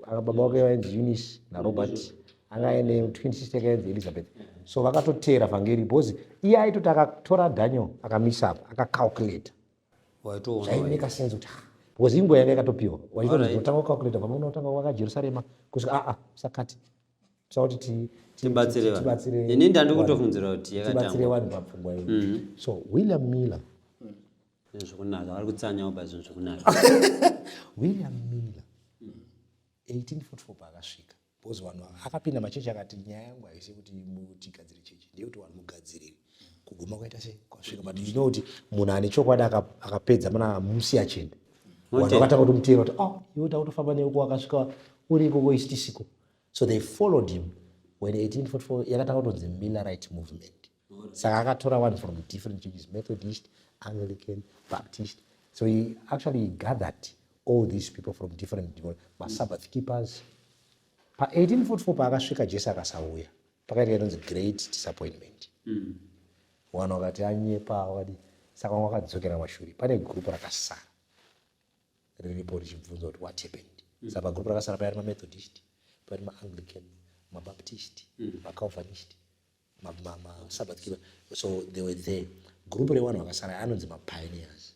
Baba wake vainzi Eunice naRobert, anga aine twin sister yakainzi Elizabeth. So vakatoteera vhangeri because iye aitoti akatora Daniel akamisa apa akacalculata,
Waitoona.
zvaimeka sense kuti ah, because inguva yanga yakatopiwa wachitoti unotanga kucalculata pamwe unotanga waka Jerusarema kusvika aa sakati toda kuti
Tibatsire vanhu.
tibatsire
Ini ndandi kutofunzira kuti
tibatsire
yakatangwa.
vanhu papfungwa iyo. So William Miller,
Zvinhu zvekunaka vari kutsanyawo pa zvinhu zvekunaka.
William Miller 1844 paakasvika, because vanhu akapinda machechi akati nyaya yangu haisi kuti tigadzire chechi, ndeyekuti vanhu mugadzirire kuguma kwaita sei kwasvika. But you know kuti munhu ane chokwadi akapedza mana musi achienda, vanhu vakatanga kutomutera kuti, oh, iwe takutofamba newe wakasvika uri ikoko isi tisiko. So they followed him when 1844 yakatanga kutonzi Millerite movement. Saka akatora vanhu from different churches, Methodist, Anglican, Baptist. So he actually gathered all these people from different maSabbath keepers. Pa1844 paakasvika, Jesu akasauya, pakaitika inonzi great disappointment. Vanhu vakati anyepa wakadi, saka vamwe vakadzokera mashure. Pane gurupu rakasara riripo richibvunza kuti what happened. Saka pagurupu rakasara paari maMethodist, paari maAnglican, maBaptist, maCalvinist, maSabbath keeper. So they were there. Gurupu revanhu vakasara anonzi mapioneers,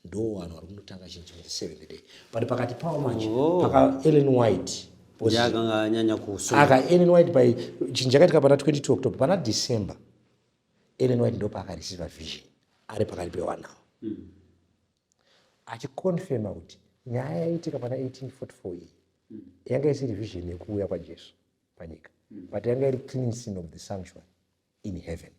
ndo vanhu vari kunotanga chinhu chinonzi Seventh Day. But pakati pavo manje paka Ellen White
Ndiye akanga anyanya kusunga.
Aka Ellen White by chinhu chakaitika pana 22 October, pana December, Ellen White ndo paakareceiva vision ari pakati pevanhu ava, achiconfirma kuti nyaya yaitika pana 1844 iyi yanga isiri vision yekuuya kwaJesu panyika, but yanga iri cleansing of the sanctuary in heaven,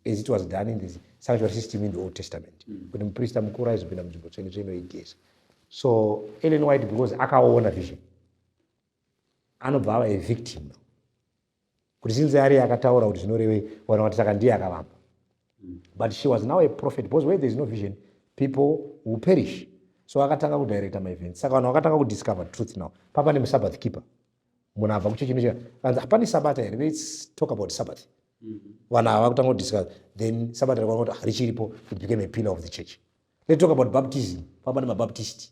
as it was done in the sanctuary system in the Old Testament, kuti muprista mukuru aizopinda munzvimbo tsvene tsvene oigeza. So Ellen White, because akaona vision, anobva ava a victim now, kuti since ari akataura kuti zvinorevei, vanhu vakati saka ndiye akavamba. But she was now a prophet, because where there is no vision, people will perish. So akatanga kudirecta maevents, saka vanhu vakatanga kudiscover truth. Now papa nemuSabbath keeper, munhu abva kuchechi inocheka kanzi hapane sabata here, let's talk about Sabbath. Vanhu ava vakutanga kudiscuss, then sabata rikaona kuti, ah, richiripo. It became a pillar of the church. Let's talk about baptism. Papa nemabaptist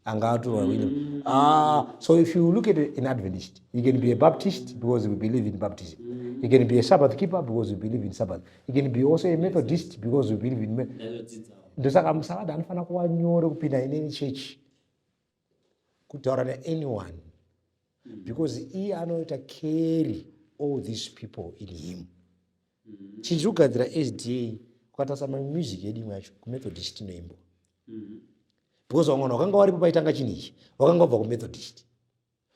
anga atorwa. Ah, so if you look at an Adventist, you can be a Baptist because we believe in baptism, you can be a Sabbath keeper because we believe in Sabbath, you can be also a Methodist because we believe in. Ndosaka musavada anofanira kuva nyore kupinda in any church, kutaura naanyone, because iye anoita carry all these people in him. Chinhu chiri kugadzira SDA, kukatarisa mamusic yedu imwe yacho kuMethodist inoimbwa, because vamwe vanhu vakanga varipo paitanga chinhu ichi vakanga vabva kuMethodist.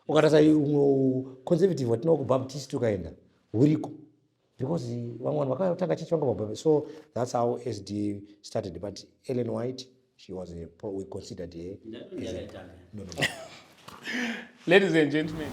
Ukatarisa umwe conservative watinawo kuBaptist, ukaenda huriko, because vamwe vanhu vakatanga chechi vanga vabva. So that's how SDA started. But Ellen White, she was a, we considered her as a, no.
Ladies and gentlemen.